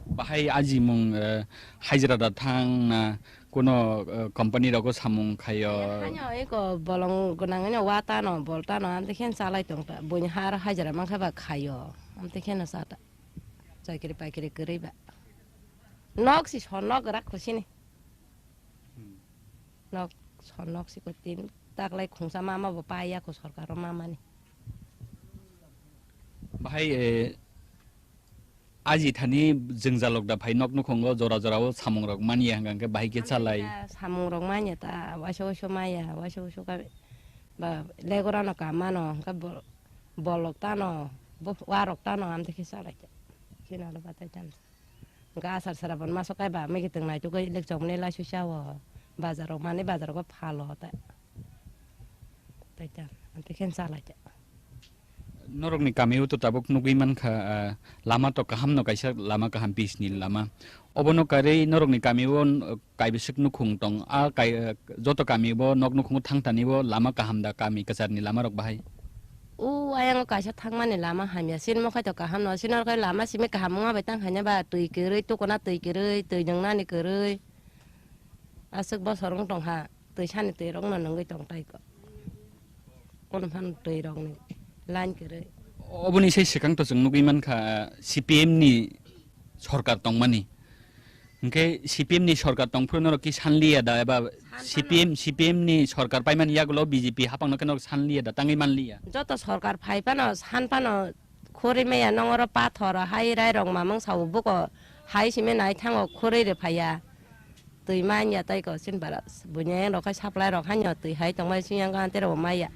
Bahai ajimung, eh, hajira da thang na kuno, eh, company rogo samung khayo? Haino eko bolong gwnangwino wa tano, bol tano, amtwi khe chalai tong ta. Buini ha aro hajira mankha ba khayo, amtwi kheno cha ta. Chakri pakri kwrwi ba. Nok si son nok rak khusini. Hmm. Nok, son nok si ko tin taklai khungsa mama bo paiya ko sorkaro mamani. Bahai, eh, aji thani jwngjalok da phai nok nukhungo jora jora o samung rok manya hwnkha hwnkhe bahai khe chalai. Samung rok manya ta waisa waisa maya, waisa waisa ka ba legora no kam mano hwnkhe bo-, bolok tano, bo-, warok tano amtwi khe chalai ta. Chini alo batai tano. Hwnkhe asar srabon maso kaiba migi twng naitukgwi ilik chokmani laisui chao. Bazaro mani bazaro phalo ta. Taita, amtwi khe chalai ta. Norokni kamio to tabuk nugwi mankha, ah, lama to kaham no kaisa lama kaham pis ni lama. Obono karwi norokni kamio, ah, kaibiswk nukhung tong. A kai, ah, joto kami bo nok nukhungo thang thani bo lama kaham da kami kwcharni lama rok bahai? O ayang kaisa thangmani lama hamya. Sinmo khai to kaham no. Sinor khai lama simi kaham wngma bai tang hanya ba twi kwrwi, tukuna twi kwrwi, twi nwngnani kwrwi. Aswk bosor wng tong ha, twi sani twi rok no nungwi tong tai ko. Kono phano twi rok ni line kwrwi. Oboni sai swkang to chwng nugwi mankha, C P M ni sorkar tongmani. Hwnkhe C P M ni sorkar tongphuru norok ki sanliya da eba San C P M, phano. C P M ni sorkar paimani yagulo B J P hapang no khe norok sanliya da tangwi manliya? Joto sorkar phai phano san phano khuri maya nongoro pathor hai rai rok mamang sao buko hai simi nai thango khuri rw phaiya. Twi manya tai ko sin bara bunya yang rok khai supply rok haino twi hai tongmai sing yang ante rok maya.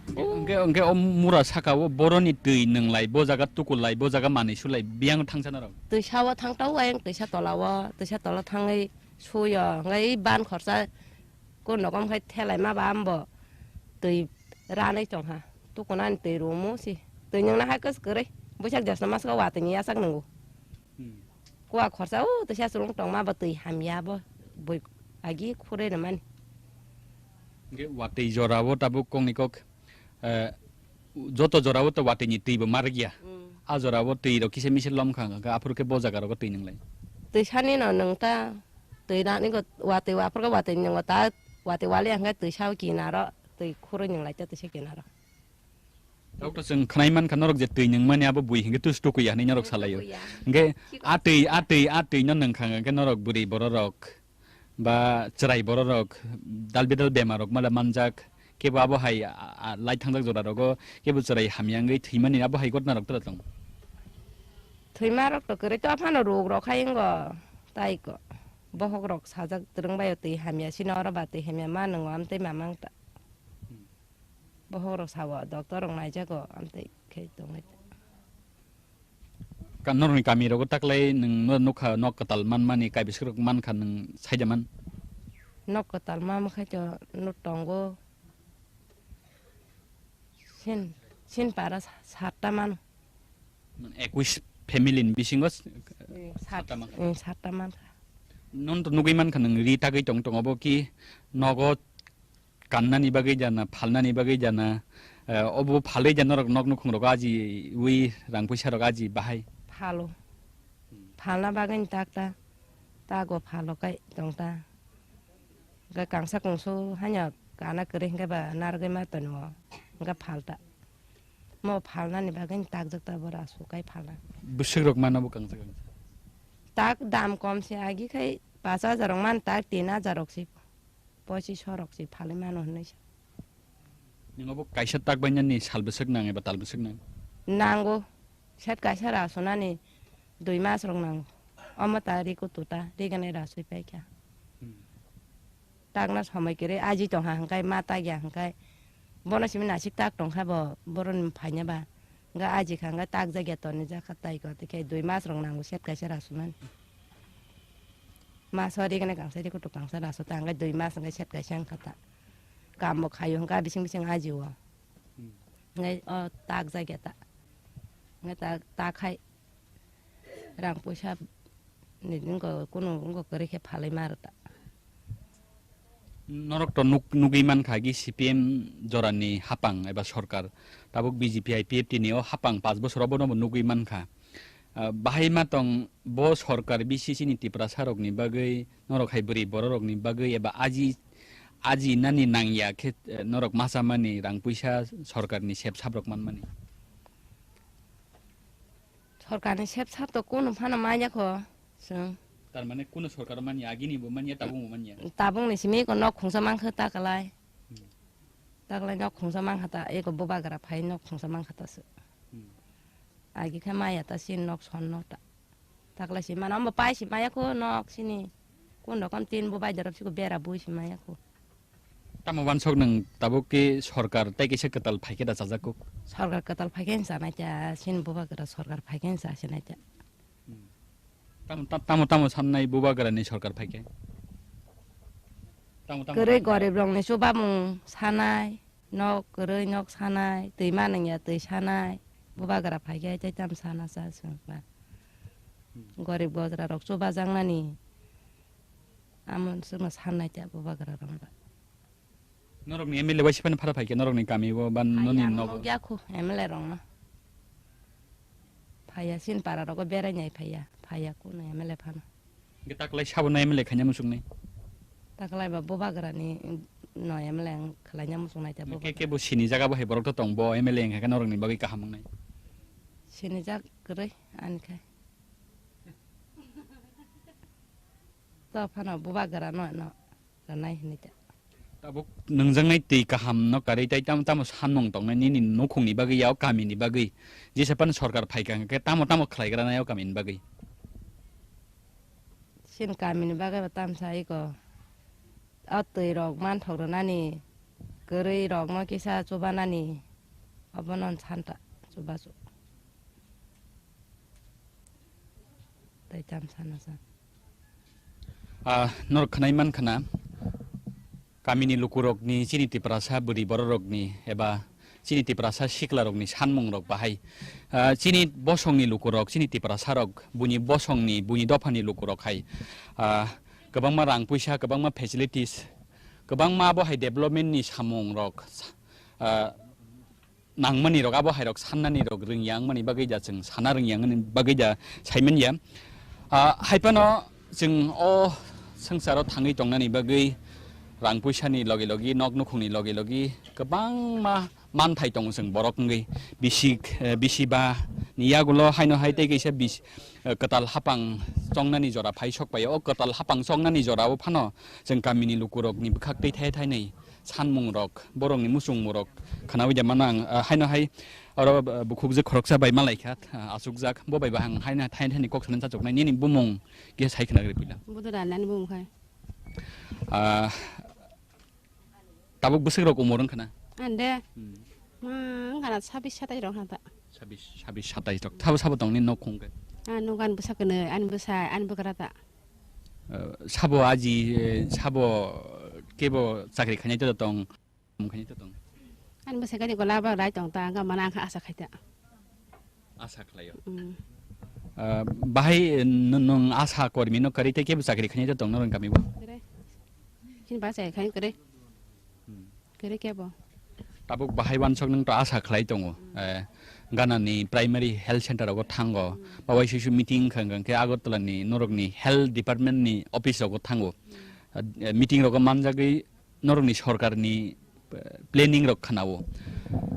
Hwnkhe, hwnkhe o mura saka o boroni twi nwnglai, bo jaga tukulai, bo jaga manwi sulai, biyang thangsa norok? Twisa o thang tau ayang twisa tola o, twisa tola thangwi suyo, hwnkhe i ban khorsa kun rok om khai thelai ma ba ambo twi ranai tong ha. Tukunani twi rumu si, twi nwngna hai kwswk kwrwi, bwsak jasna maska watwi ni yasak nwngo. Hmm. Kua khorsa o twisa chwlwng tongma bo twi hamya bo bui agi khurui rwmani. Hwnkhe watwi jora o tabuk kokni kok, eh, joto jora o to watwi ni twi bo ma rwkya. Hmm. A jora o twi rok kisa misa lom kha, kha, aphuru khe bo jaga rogo twi nwnglai. Twi sani no nwng ta, twi nani go watwi aphuru khe watwi nwngo ta, watwi wali hwnkhe twi sao kinaro, twi khurui nwnglai ta twisa kinaro. Doctor, chwng khwnai mankha norok je twi nwngmani abo bui hinkhe tus tukuya hinwi norok salaio. Tukuya. Hinkhe a twi, a twi, a twi no nwngkha hinkhe norok bwrwi bororok ba chwrai bororok dal bidal bemar rok mala manjak, kebo abo hai, a, a, lai thangjak jora rogo kebo chwrai hamya wngwi thwimani abo hai gotna rok tela tongo. Thwima rok to kwrwi to phano rok rok hai wngo tai ko. Bohok rok sajak twrwng bai twi hamya sino oro ba twi hamya ma nwngo amtwi mamang ta. Bohok rok sao, doctor rok naijago, amtwi khe tongwi. Ka-, norokni kami rogo taklai nwng no nukha, nok kwtal manmani, kaibiswk rok mankha nwng saida man? Nok kwtal ma, ma khai to no tongo. Sin, sin para sa-, satta mano. Mane ekwis family ni bisingo s-, Eh, sat-, satta mankha. Eh, satta mankha. Non to nugwi mankha nwng ri tagwi tong tongo bo ki nogo kannani bagwi jana, phalnani bagwi jana, eh, obo phalwi jana norok nok nukhung rogo ajiwi rang puisa rok aji bahai. Phalo. Hmm. Phalna bagwi ni tak ta, tago phalo kai tong ta. Hwnkhe kangsa kungsu hanya kana kwrwi hwnkhe ba narwgwi ma tongo. Hwnkhe phal ta. Mo phalnani bagwi ni takjak ta bo rasu kai phalna. Bwswk rok mano bo kangsa kangsa. Tak dam kom se agi khai pash hajar rok man tak tin hajar rok se. Pochiso rok se phalwi mano hinwi sa. Nung abo kaisa tak bainani sal bwswk nang eba tal bwswk nang? Nango. Set kaisa rasunani dui mas rok nango. Omo ta ri kutu ta, ri gwnai rasui paikha. Hmm. Takna somoi kwrwi aji tongkha hwnkhe, ma takya hwnkhe, bono simi nasik tak tongkha bo, boroni phaina ba. Hwnkhe aji kha hwnkhe tak jagya tonwi jakha tai kha, tei khe dui mas rok nango set kaisa rasunani. Mas o rigene kangsa ri kutuk kangsa rasu ta hwnkhe dui mas hwnkhe set kaisa wngkha ta. Kam bo khaio hwnkhe bising bising aji o. Hmm. Hwnkhe o tak jagya ta. Hwnkhe ta, ta khai. Rang puisa ni wngkha, kunu wngkha kwrwi khe phalwi ma rwta. Norok to nuk-, nugwi mankha gi C P M jorani hapang eba sorkar, tabuk B J P hai P F T ni o hapang panch bosor obo no bo nugwi mankha. Ah, bahai ma tong bo sorkar B C C ni Tiprasa rokni bagwi, norok hai bwrwi bororokni bagwi eba aji, aji nani nangya khe, eh, norok ma chamani rang puisa sorkarni sep sap rok manmani? Sorkarni sep sap to kunu phano manya kho chwng. Tar mane kunu sorkar manya, agini bo manya, tabuk bo manya. Tabuk ni simi ko nok khungsa mankha ta kalai. Hmm. Ta kalai nok khungsa mankha ta, eko bubagra phai nok khungsa mankha ta se. Hmm. Agi khe maya ta sin nok son no ta. Ta kalai si mano ambo pai si maya kho nok sini. Kun rokom tin bo bai darap si ko bera bui si maya kho. Tamo wansok nwng tabuk ki sorkar tei kisa kwtal phaikhe da chajak kuk? Sorkar kwtal phaikhe hinsa naikha, sini bubagra sorkar phaikhe hinsa se naikha. Hmm. Tamo, ta-, tamo, tamo sannai bubagra ni sorkar phaikhe? Tamo, tamo kwrwi sannai? Gorib rok ni chubamung sanai, nok kwrwi nok sanai, twi manwngya twi sanai, bubagra phaikhe tei tamo sana cha chwng ba. Hmm. Gorib gojra rok chubajaknani. Amo chwngno san naikha bubagra rok ba. Norokni M L A waisa phano phara phaikha norokni kami o ba noni nogo? Phaiya, ang nukya khu M L A rokno. Phaiya, sin para rogo berai nai phaiya. Phaiya kuno M L A phano. Hwnkhe taklai sabo no M L A khaina muchungnai? Taklai ba bubagra ni no M L A ang khlaina muchungnai ta. Hwnkhe bubagra. Kebo sini jaga bo hai borok to tong bo M L A wngkha khe norokni bagwi kaham wngnai? Sini jak kwrwi ani khai. To phano bubagra no, no rwnai hinwi ta. Tabuk nwngjaknai twi kaham no karwi tei tamo, tamo sanmung tongnai nini nukhungni bagwi ya o kamini bagwi? Jesa phano sorkar phaikha hwnkhe tamo, tamo khlaigra nai o kamini bagwi? Chini kamini bagwi bo tamo sa iko. O twi rok manthok rwnani, kwrwi rok no kisa chubanani, obono santa chubachu. Tei tamo sana sa. Ah, norok khwnai mankha na, kamini lukurokni, chini Tiprasa bwrwi bororokni eba chini Tiprasa siklarokni sanmungrok bahai. Ah, chini bosongni lukurok, chini Tiprasarok, buini bosongni, buini dophani lukurok hai, ah, kwbangma rang puisa, kwbangma facilities, kwbangma abo hai development-ni samungrok, ah, nangmani rok abo hai rok sannani rok rwngya wngmani bagwi da chwng sana rwngya wngmani bagwi da saimanya. Ah, hai phano chwng o swngcharo thangwi tongnani bagwi rang puisani logi logi, nok nukhungni logi logi kwbangma manthai tongo chwng borok wngwi. Bisi, eh, bisi ba ni yagulo haino hai tei kaisa bis-, eh, kwtal hapang chongnani jora phai sok paio. O kwtal hapang chongnani jorao phano chwng kamini lukurokni bwkhak twi thai thainwi sanmungrok, borokni muchungmungrok khwnaui de mano ang, ah, haino hai oro, ah, bukhukjwk khoroksa bai malaikha, ah, achukjak, bo bai bo ang haino thai thani kok sanani chachuknai, nini bumung kisa sai khna gri puila. Budu Rani ani bumung khai. Ah, tabuk bwswk rok umor wngkha na? Ande. Hmm. Ma, wngkha na sabis satais rok wngkha ta. Sabis, sabis satais rok. Sabo, sabo tongni nok khung khe? Ah, nok ani bwsa kwnwi, ani bwsa, ani bwkra ta. Eh, sabo aji, eh, sabo kebo chakri khainai to tong, tong khainai to tong. Ani bwsa khe gola ba rai tong ta, wngkha mana wngkha asa khai ta. Asa khlaio. Mm. Eh, bahai, eh, n-, nwng asa kormi no kwrwi tei kebo chakri khainai to tong norok kami bo? Kwrwi. Chini ba chakri khainai kwrwi. Hmm. Kwrwi kebo. Tabuk bahai wansok nwng to asa khlai tongo. Hmm. Eh, ganani primary health center rogo thango. Hmm. Bawai suisu meeting wngkha, wngkha khe Agartala ni norokni health department ni office rogo thango. Hmm. Eh, meeting rogo manjagwi norokni sorkarni, eh, planning rok khnao.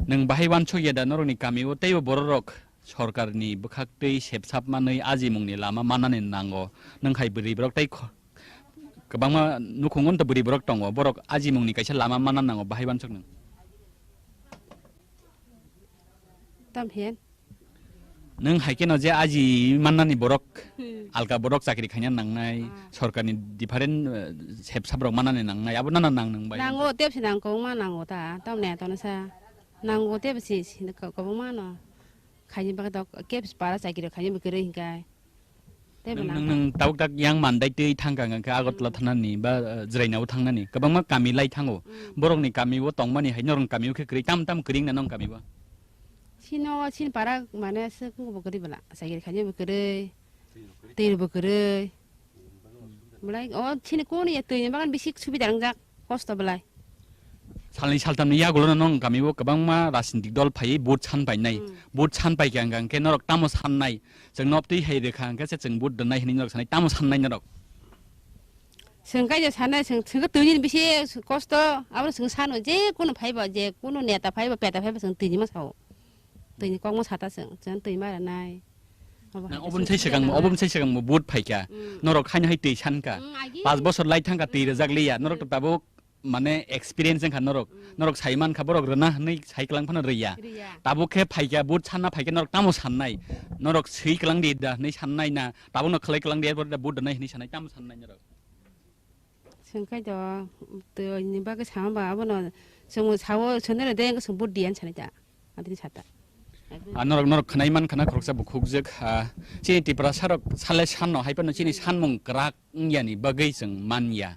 Nwng bahai wansok ya da norokni kamio teibo bororok sorkarni bwkhak twi sepsap manwi ajimungni lama manani nango. Nwng hai bwrwi borok tei kho-, kwbangma nukhungo to bwrwi borok tongo, borok ajimungni kaisa lama manna nango, bahai wansuk nwng. Tam phiya? Nwng hai kheno je aji mannani borok, Hmm. alka borok chakri khaina nangnai, Ah. sorkarni different, eh, sepsap rok manani nangnai, abo nana nang nwng bai? Nango, tebsi nang kwbangma nango ta, tamni atono sa. Nango tebsi, si, kwbangma no. Khaini bagwi tok kep para chakiri khaini bo kwrwi hinkai. Tei bo Nwng, nwng, nangkha. Nwng tabuk tak yang mandai twi thangkha hwnkhe Agartala Hmm. thangnani ba, eh, Jwrainao thangnani kwbangma kami lai thango. Hmm. Borokni kami o tongmani hai norokni kami o khe kwrwi tam tam kwrwi wngna nong kami o. Sino, sini para mane se kungo bo kwrwi bwla. Chakiri khaini bo kwrwi. Twi bo kwrwi. Belai, o, chini kunu ya twi ni bagan bisi subida wngjak, kosto belai. Salni saltamni yagulo no nong kami o kwbangma rajnitik dol phaiwi vote san painai. Hmm. Vote san paikha hwnkha hwnkhe norok tamo sannai? Chwng nop twi hai rwkha hwnkhe se chwng vote rwnai hinwi norok sanai, tamo sannai norok? Chwng kaijo sanai, chwng, chwng khe twi ni bisi kosto, abo chwng sano, je kunu phaiba, je kunu neta phaiba, peta phaiba, chwng twi ni ma sao. Twi ni kokma sata chwng, chwng twi ma rwnai. Obo Nang hai oboni khe sai swkang, oboni sai swkang bo vote phaikha. Mm. Norok haino hai twi sankha. Mm, agi. Pas bosor lai thangkha twi rwjak liya. Norok to tabuk mane experience wngkha norok. Mm. Norok sai mankha borok rwna hwnwi sai kwlang phano rwya. Rwya. Tabuk khe phaikha, vote sanna phaikha norok tamo sannai? Norok swi kwlang di da hwnwi sannai na? Tabukno khlai kwlang di, erpore da vote rwnai hwnwi sannai, tamo sannai norok? Chwng kaido, twi ni bagwi sama ba abono chwng sao chwng nai de chwng vote diyan sanai ta. Adini sata. A norok, norok khwnai man khana khoroksa bukhukjwk, ah, chini Tiprasa rok sale sanno hai phano chini sanmung kwrak wngya ni bagwi chwng manya.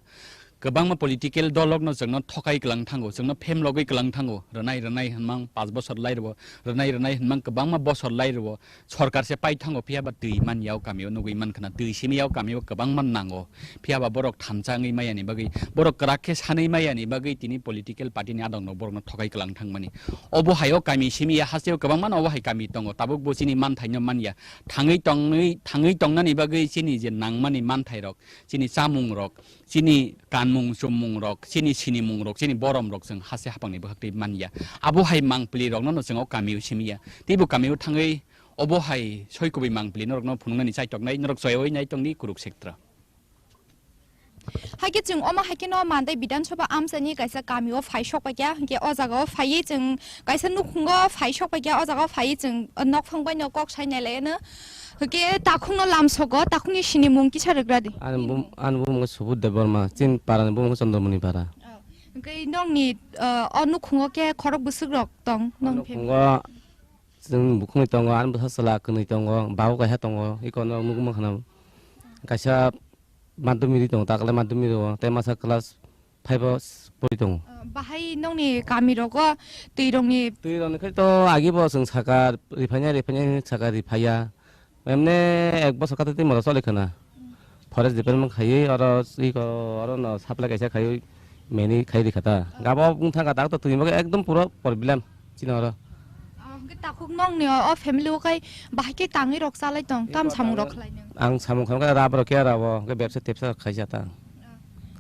Kwbangma political dolok no chwngno thokai kwlang thango, chwngno phemlogwi kwlang thango, rwnai rwnai hwnmang pas bosor lai rwo, rwnai rwnai hwnmang kwbangma bosor lai rwo, sorkar se pai thango, phiya ba twi man yao kamio nugui man khna, twi simi yao kamio kwbangma nango, phiya ba borok thansa wngwi maya ni bagwi, borok kwrak khe sanwi maya ni bagwi tini political party ni adong rok borok no thokai kwlang thangmani. Obo hai o kami simi ya, hasteo kwbangma no obo hai kami tongo, tabuk bo chini manthai no man ya, thangwi tongwi, thangwi tongnani bagwi chini je nangmani manthai rok, chini chamung rok, chini kanmung chumung rok, chini sinimung rok, chini borom rok chwng haste hapang ni bwkhak twi man ya. Abo hai mangpili rok no no chwng o kamio simi ya, teibo kamio thangwi obo hai soi kubui mangpili norokno phunuknani chaitoknai, norok choyaui nai tongdi Kurukshetra. Haikhe chwng omo haikhe no Mandai Bidhan Sabha amchaini kaisa kamio phai sok paikha, hinkhe o jagao phaiwi chwng kaisa nukhungo phai sok paikha, o jagao phaiwi chwng nokphang baino kok sai nai laino. Hinkhe takhukno lamsogo, takhukni sinimung kisa rwgradi. Ani bum-, ani bumung Subudh Debbarma, chini parani bumung Chandramoni para. Oh. Hinkhe nokni, uh, o nukhungo khe khorok bwswk rok tong, nokni family? Nukhungo chwng bukhukni tongo, ani bwsa chwla kwnwi tongo, babo kaisa tongo, iko norok nukgwi mankha na. Kaisa madhyamik ri tongo, takle madhyamik rio, tei masa class five o pori tongo. Ah, bahai nokni kami rogo twi rokni. Twi rokni khai to agi bo chwng saka riphaina, riphaina hinwi saka riphaiya. Emne ek bosor kate twi moto choli khna. Forest department khaiwi oro iko oro no supply kaisa khaiwi meni khai rikha ta. Gabo wng thangkha ta to twi bagwi ekdom puro problem chini oro. Ah, hwnkhe takhuk nokni o family o khai bahai khe tangwi rok chalai tong, tam samung rok khlai nang? Ang samung khamkha rubber khe rabo, hwnkhe bebsa tepsa khaisa ta.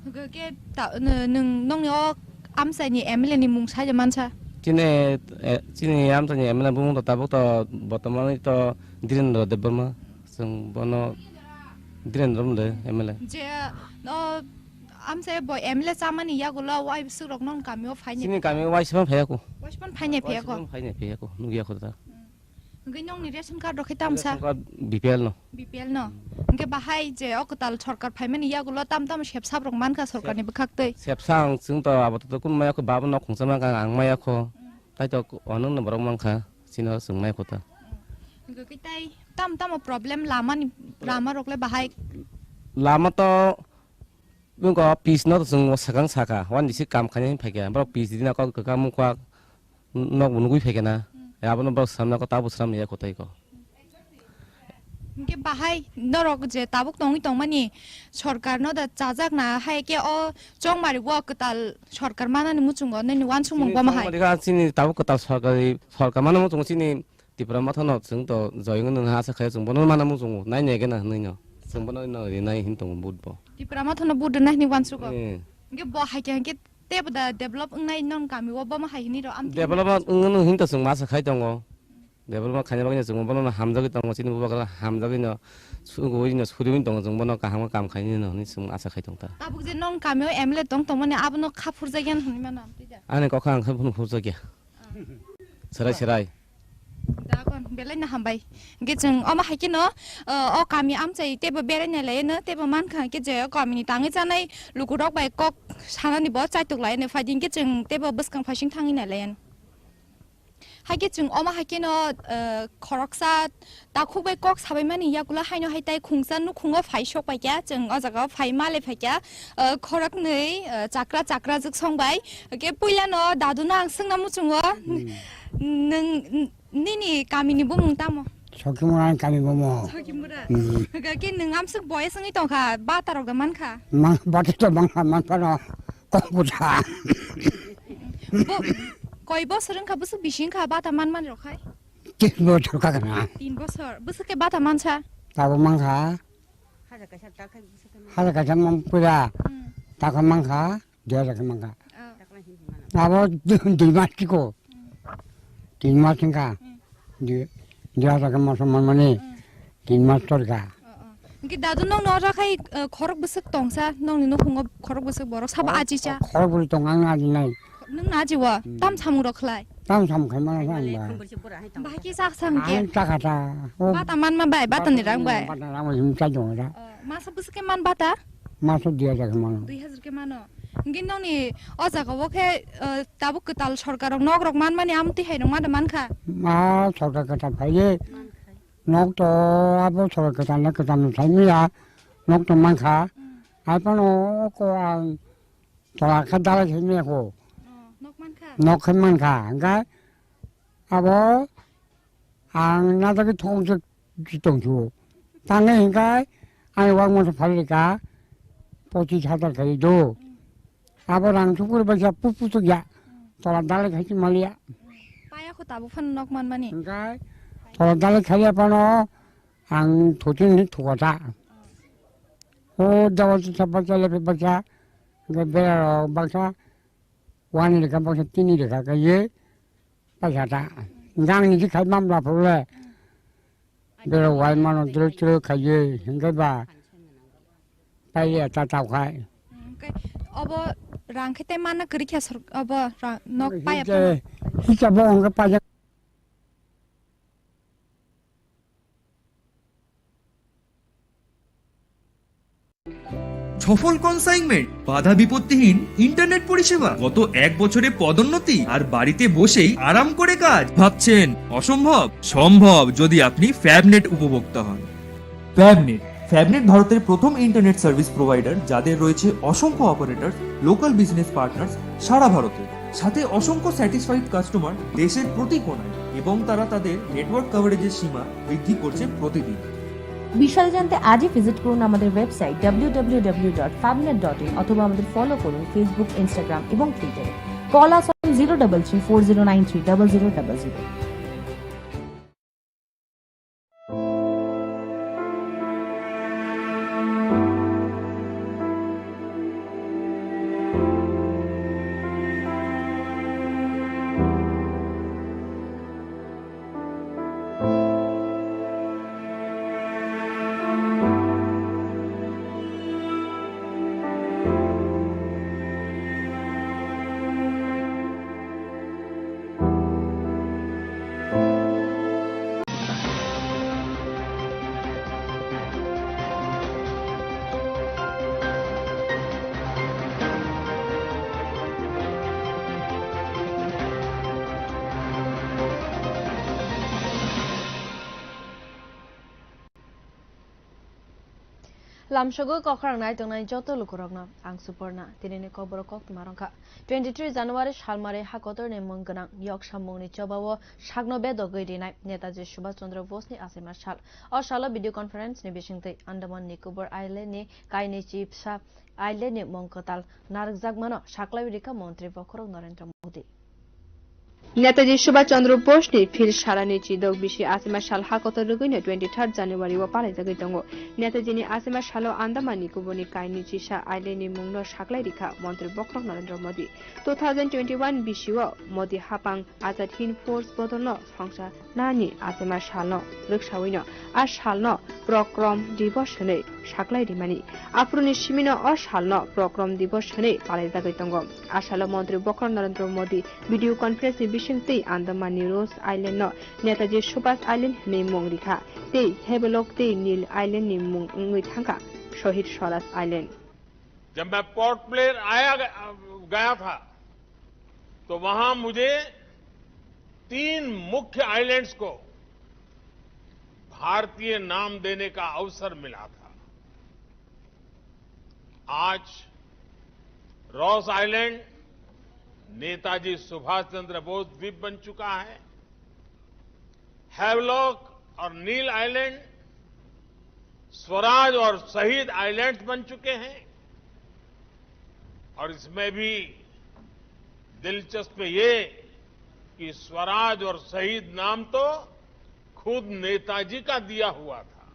Hwnkhe khe ta-, nw-, nwng nokni o amchaini M L A ni mung sai mansa? Chini, eh, chini amchaini M L A bumung to tabuk to bortomani to Dhirendra Debbarma, chwng bono Dhirendra mole M L A. Je, o, amchai bo M L A chamani yagulo wai bwswk rok nokni kami o phaini? Chini kami o waisa phano phaiya kho. Waisa phano phaini phaiya kho? Waisa phano phaini phaiya kho, nukya kho ta. Hwnkhe nokni ration card rok khe tamsa? Ration card B P L no. B P L no. Hwnkhe bahai je o kwtal sorkar phaimani yagulo tam tam sep sap rok mankha sorkarni bwkhak twi. Sep sa ang chwng to abo to kun maya kho babo nok khungsa mankha ang maya kho. Tai to onek no borok mankha chini oro chwng maya kho ta. Hwnkhe khe tai tam tamo problem lamani lama rok le bahai? Lama to Bini kok pis no chwng swkang saka, wani bisi kam khainai phaikha, borok pis rina kok kwkang mukwak nok bo nugwi phaikha na. Hmm. Abono borok swnamna kok tabuk swnam ya kwtai kok. Hwnkhe bahai norok je tabuk tongwi tongmani sorkar no da chajak na hai khe o chongmari o kwtal sorkar manani muchungo nini uansukmung bo ma hai? Chini tabuk kwtal sorkar, sorkar manani muchungo chini Tipra Motha no chwng to joyeng wngna asa khaio, chwng bono mana muchungo, nai nai gana hinwi no. Chwng bono no rinai hin tongo vote bo. Tipra Motha no vote rwnai hinwi uansukgo. Eh. Hwnkhe bo hai khe hwnkhe tebo da develop wngnai nong kami o, bomo hai hinwi rw amtwi. Develop wngno hin to chwng masa khai tongo. Develop khaina bagwi no chwng bono hamjagwi tongo, chini bubagra hamjagwi no sugwi no suriwi tongo, chwng bono kaham khe kam khainai no hinwi chwng asa khai tong ta. Tabuk je nong kami o M L A tong tongmani abono kha phurjak ya hinwi mano amtwi da? Ani kokha ang khe phunu phurjak ya. Serai serai. Dagon, belai no hambai. Hwnkhe chwng omo hai kheno, o, o kami amchai teibo berai nai lai no, teibo mankha hwnkhe je o kami ni tangwi chanai lukurok bai kok sanani bo chaitok lai no phai di, hwnkhe chwng teibo bwskang phaising thangwi nai lai. Haikhe chwng omo haikhe no, eh, khoroksa takhuk bai kok sabai mani yagulo haino hai tai khungsa nukhungo phai sok pai kha, chwng o jaga o phai ma le phai kha, eh, khoroknwi, eh, chakra chakra jwk song bai. Hake puila no dadu no ang swngna muchungo. Hmm. Nwng, n-, nini kami ni bumung tamo? Sokimura ni kami bumung. Sokimura. Hmm. Hake nwng amswk boyes wngwi tong kha, bata rok da man kha? Man, bata to man kha, man phano kok bwsa. Bo-, koi bosor wngkha, bwswk bisi wngkha bata manmani rok khai? Tin bosor ka kana. Tin bosor. Bwswk khe bata mansa? Tabo mankha. Hajar kaisa man pura. Hmm. Takha mankha, dui hajar khe mankha. Oh. Abo dui mas tiko. Hmm. Tin mas wngkha. Hmm. Dui, dui hajar khe masa manmani. Hmm. Tin mas torkha. Oh, oh. Hwnkhe dadu nokno oro khai, eh, khorok bwswk tongsa, nokni nukhungo khorok bwswk borok sabo ajicha? Khorok bwrwi tong, ang ajinai. Nwng no ajiwo? Hmm. Tam samung rok khlai? Tam samung khai mano sa ang ba. Bahai khe sak sa hwnkhe? Ang chakha ta. O bata manma bai, bata ni rang bai? Bata rang bai, him chai tongo da. Oh, masa bwswk khe man bata? Masa dui hajar khe mano. Dui hajar khe mano. Hwnkhe nokni o jaga o khe, eh, tabuk kwtal sorkar rok nok rok manmani amtwi hai rok ma da mankha? Ma sorkar kwtal phai ye. Nok to abo sorkar kwtal na kwtal no sai maya. Nok to mankha. Hmm. Hai phano ko ang tola khe dalai khe maya ko. Oh, nok mankha? Nok khe mankha. Hwnkhe abo ang na dagi thong se tong su. Tangai hwnkhe ang wak masa phai rika pochis hajar khai do. Hmm. Abo rang sukur baisa puputuk ya. Tola dalai khaisi maliya. Paya kho tabuk phano nok manmani. Hwnkhe tola dalai khaiya phano ang thotin ni thukata. O dawa tu sapa chale pe baksa. Hwnkhe bera rok baksa. Wani rika baksa tini rika kaiye. Paisa ta. Hwnkhe ang niji khai mamla phuru le. Bera wai mano dro dro khaiye. Hwnkhe ba. Paiya ta tau khai. Hwnkhe obo rang khe tei mana kwrwi khe sor-, obo rang nok paiya phano. Hikhe, hikhe bo hwnkhe paijak. সফল কনসাইনমেন্ট, বাধা বিপত্তিহীন ইন্টারনেট পরিষেবা, গত এক বছরে পদোন্নতি আর বাড়িতে বসেই আরাম করে কাজ। ভাবছেন অসম্ভব? সম্ভব, যদি আপনি ফ্যাবনেট উপভোক্তা হন। ফ্যাবনেট। ফ্যাবনেট ভারতের প্রথম ইন্টারনেট সার্ভিস প্রোভাইডার, যাদের রয়েছে অসংখ্য অপারেটর, লোকাল বিজনেস পার্টনার্স সারা ভারতে, সাথে অসংখ্য স্যাটিসফাইড কাস্টমার দেশের প্রতি কোণায়, এবং তারা তাদের নেটওয়ার্ক কভারেজের সীমা বৃদ্ধি করছে প্রতিদিন। বিশাল জানতে আজই ভিজিট করুন আমাদের website W W W dot ফ্যাবনেট ডট ইন অথবা আমাদের ফলো করুন ফেসবুক, ইনস্টাগ্রাম এবং টুইটারে। Call us on zero double three four zero nine three double zero double zero. Lamsogo kokrang nai tongnai joto lukurokno ang Suporna. Tinini kokborok koktwma rwngkha. Twenty three January salmari hakotorni mung gwnang yok sammungni chobao sakno bedogwi rinai Netaji Subhash Chandra Bose ni achaima sal. O salo video conference ni bisingtwi Andaman Nicobar Island ni kainwi chibsa island ni mung kwtal narwkjakmano saklaiwi rikha Montri Bokhorok Narendra Modi. Netaji Subhash Chandra Bose ni phil salani chidok bisi achaima sal hakotor rwgwino twenty third January o palaijagwi tongo. Netaji ni achaima salo Andaman Nicobar ni kainwi chisa island ni mungno saklai rikha Montri Bokhorok Narendra Modi. Two thousand twenty-one bisio Modi hapang Azad Hind Force bodolno songcha nani achaima salno rwksawino a salno Prakrom Divas hwnwi saklai rimani. Aphuruni simino o salno Prakrom Divas hwnwi palaijagwi tongo. A salo Montri Bokhorok Narendra Modi video conference ni bisingtwi Andaman ni Ross Island no Netaji Subhash Island hwnwi mung rikha tei Havelock tei Neil Island ni mung wngwi thangkha Shahid Swaraj Island. जब मैं port Blair आया गया था, तो वहां मुझे तीन मुख्य आइलैंड्स को भारतीय नाम देने का अवसर मिला था। आज रॉस आइलैंड नेताजी सुभाष चंद्र बोस द्वीप बन चुका है। हैवलॉक और नील आइलैंड स्वराज और शहीद आइलैंड्स बन चुके हैं। और इसमें भी दिलचस्प ये कि स्वराज और शहीद नाम तो खुद नेताजी का दिया हुआ था।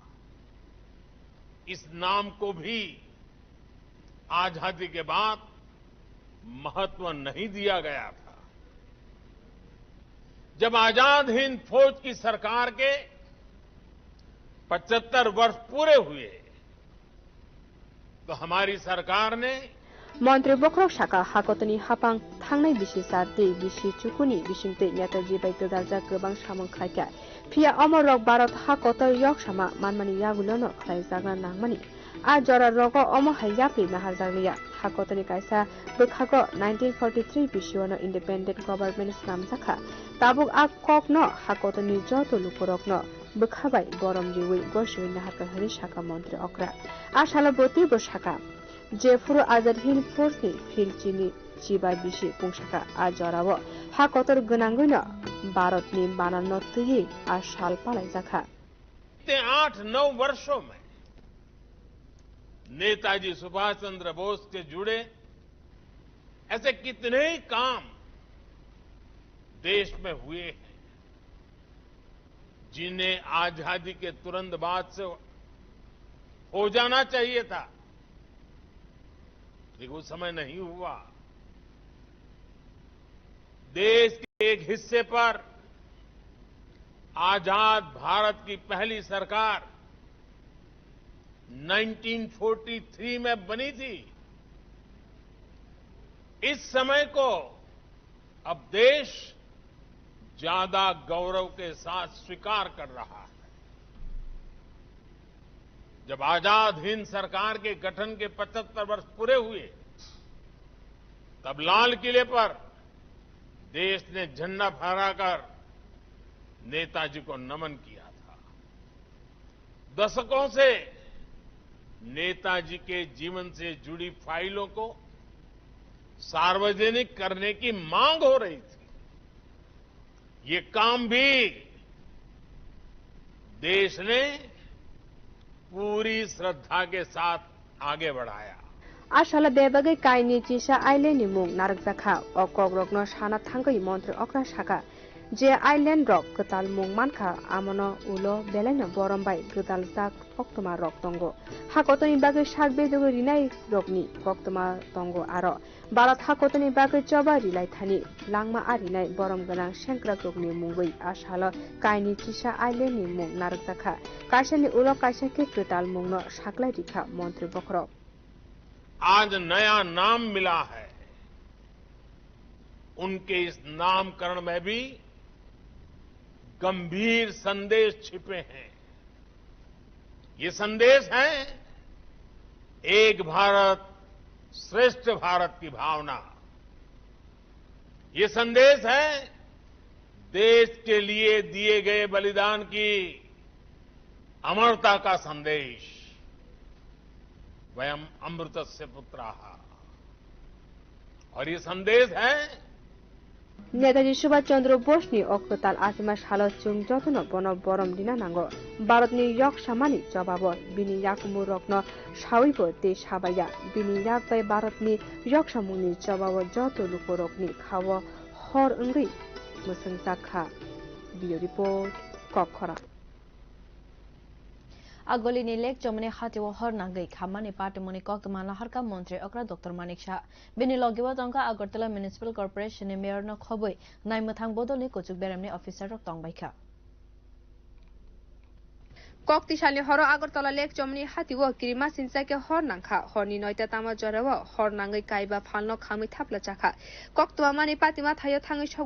इस नाम को भी आजादी के बाद महत्व नहीं दिया गया था। जब आजाद हिंद फौज की सरकार के पचहत्तर वर्ष पूरे हुए, तो हमारी सरकार ने Montri bokhorok saka, hakotoni hapang thangnai bisi char tei bisi chukuni bisingtwi Netaji bai gwdaljak kwbang samung khlaikha. Phiya omo rok Bharat hakotor yok sama manmani yagulono khlaijakna nangmani. A jora rogo omo hai yapri naharjakliya. Hakotorni kaisa bwkhago nineteen forty-three bisiono independent government swnamjakha. Tabuk a kokno hakotorni joto lukurokno bwkha bai borom riwi gosiwi naharkha hwnwi sakha Montri okra. A salo bo teibo sakha, jephuru Azad Hind Force ni field chini chibai bisi pungsakha, a jorao hakotor gwnangwino Bharatni bananno twiwi a sal palaijakha. बीते आठ नौ वर्षों में नेताजी सुभाष चंद्र बोस के जुड़े ऐसे कितने ही काम देश में हुए हैं, जिन्हें आजादी के तुरंत बाद से हो जाना चाहिए था, लेकिन उस समय नहीं हुआ। देश के एक हिस्से पर आजाद भारत की पहली सरकार नाइनटीन फ़ोर्टी थ्री में बनी थी। इस समय को अब देश ज्यादा गौरव के साथ स्वीकार कर रहा है। जब आजाद हिंद सरकार के गठन के पचहत्तर वर्ष पूरे हुए, तब लाल किले पर देश ने झंडा फहराकर नेताजी को नमन किया था। दशकों से नेताजी के जीवन से जुड़ी फाइलों को सार्वजनिक करने की मांग हो रही थी। ये काम भी देश ने पूरी श्रद्धा के साथ आगे बढ़ाया। A salo bebagwi kaini chisa island ni mung narwkjakha. O kokrokno sana thangwi montri okra sakha, je island rok kwtal mung mankha, amono ulo belaino borom bai gwdaljak koktwma rok tongo. Hakotoni bagwi sak bedogwi rinai rokni koktwma tongo aro. Bharat hakotoni bagwi choba rilai thani langma arinai borom gwnang sengkrakrokni mungwi a salo kaini chisa island ni mung narwkjakha. Kaisani ulo kaisa khe kwtal mungno saklai rikha montri bokhorok. आज नया नाम मिला है, उनके इस नामकरण में भी गंभीर संदेश छिपे हैं। ये संदेश है एक भारत श्रेष्ठ भारत की भावना। ये संदेश है देश के लिए दिए गए बलिदान की अमरता का संदेश। वयम अमृतस्य पुत्राः। और ये संदेश है Netaji Subhash Chandra Bose ni o kwtal achima salo chwng jotono bono borom rina nango. Bharatni yok samani jobabo bini yakumu rokno sawibo tei sabaiya. Bini yak bai Bharatni yok samungni jobabo joto lukurokni khao hor wngwi mwswngjak kha. Bureau Report, Kokkhorang. Agulini Lake Chomoni hatio hor nangwi khammani patimoni koktwma naharkha Montri okra Doctor Manik Saha. Bini logio tongkha Agartala Municipal Corporation ni Mayor no khobwi naimwthang bodolni kuchuk beramni officer rok tongbaikha. Koktisalni horo Agartala Lake Chomoni hatio kirima sinchakhe hor nangkha. Horni noita tama jorao hor nangwi kaiba phalno khamwi thapla chakha. Koktwma mani patima thaio thangwi sok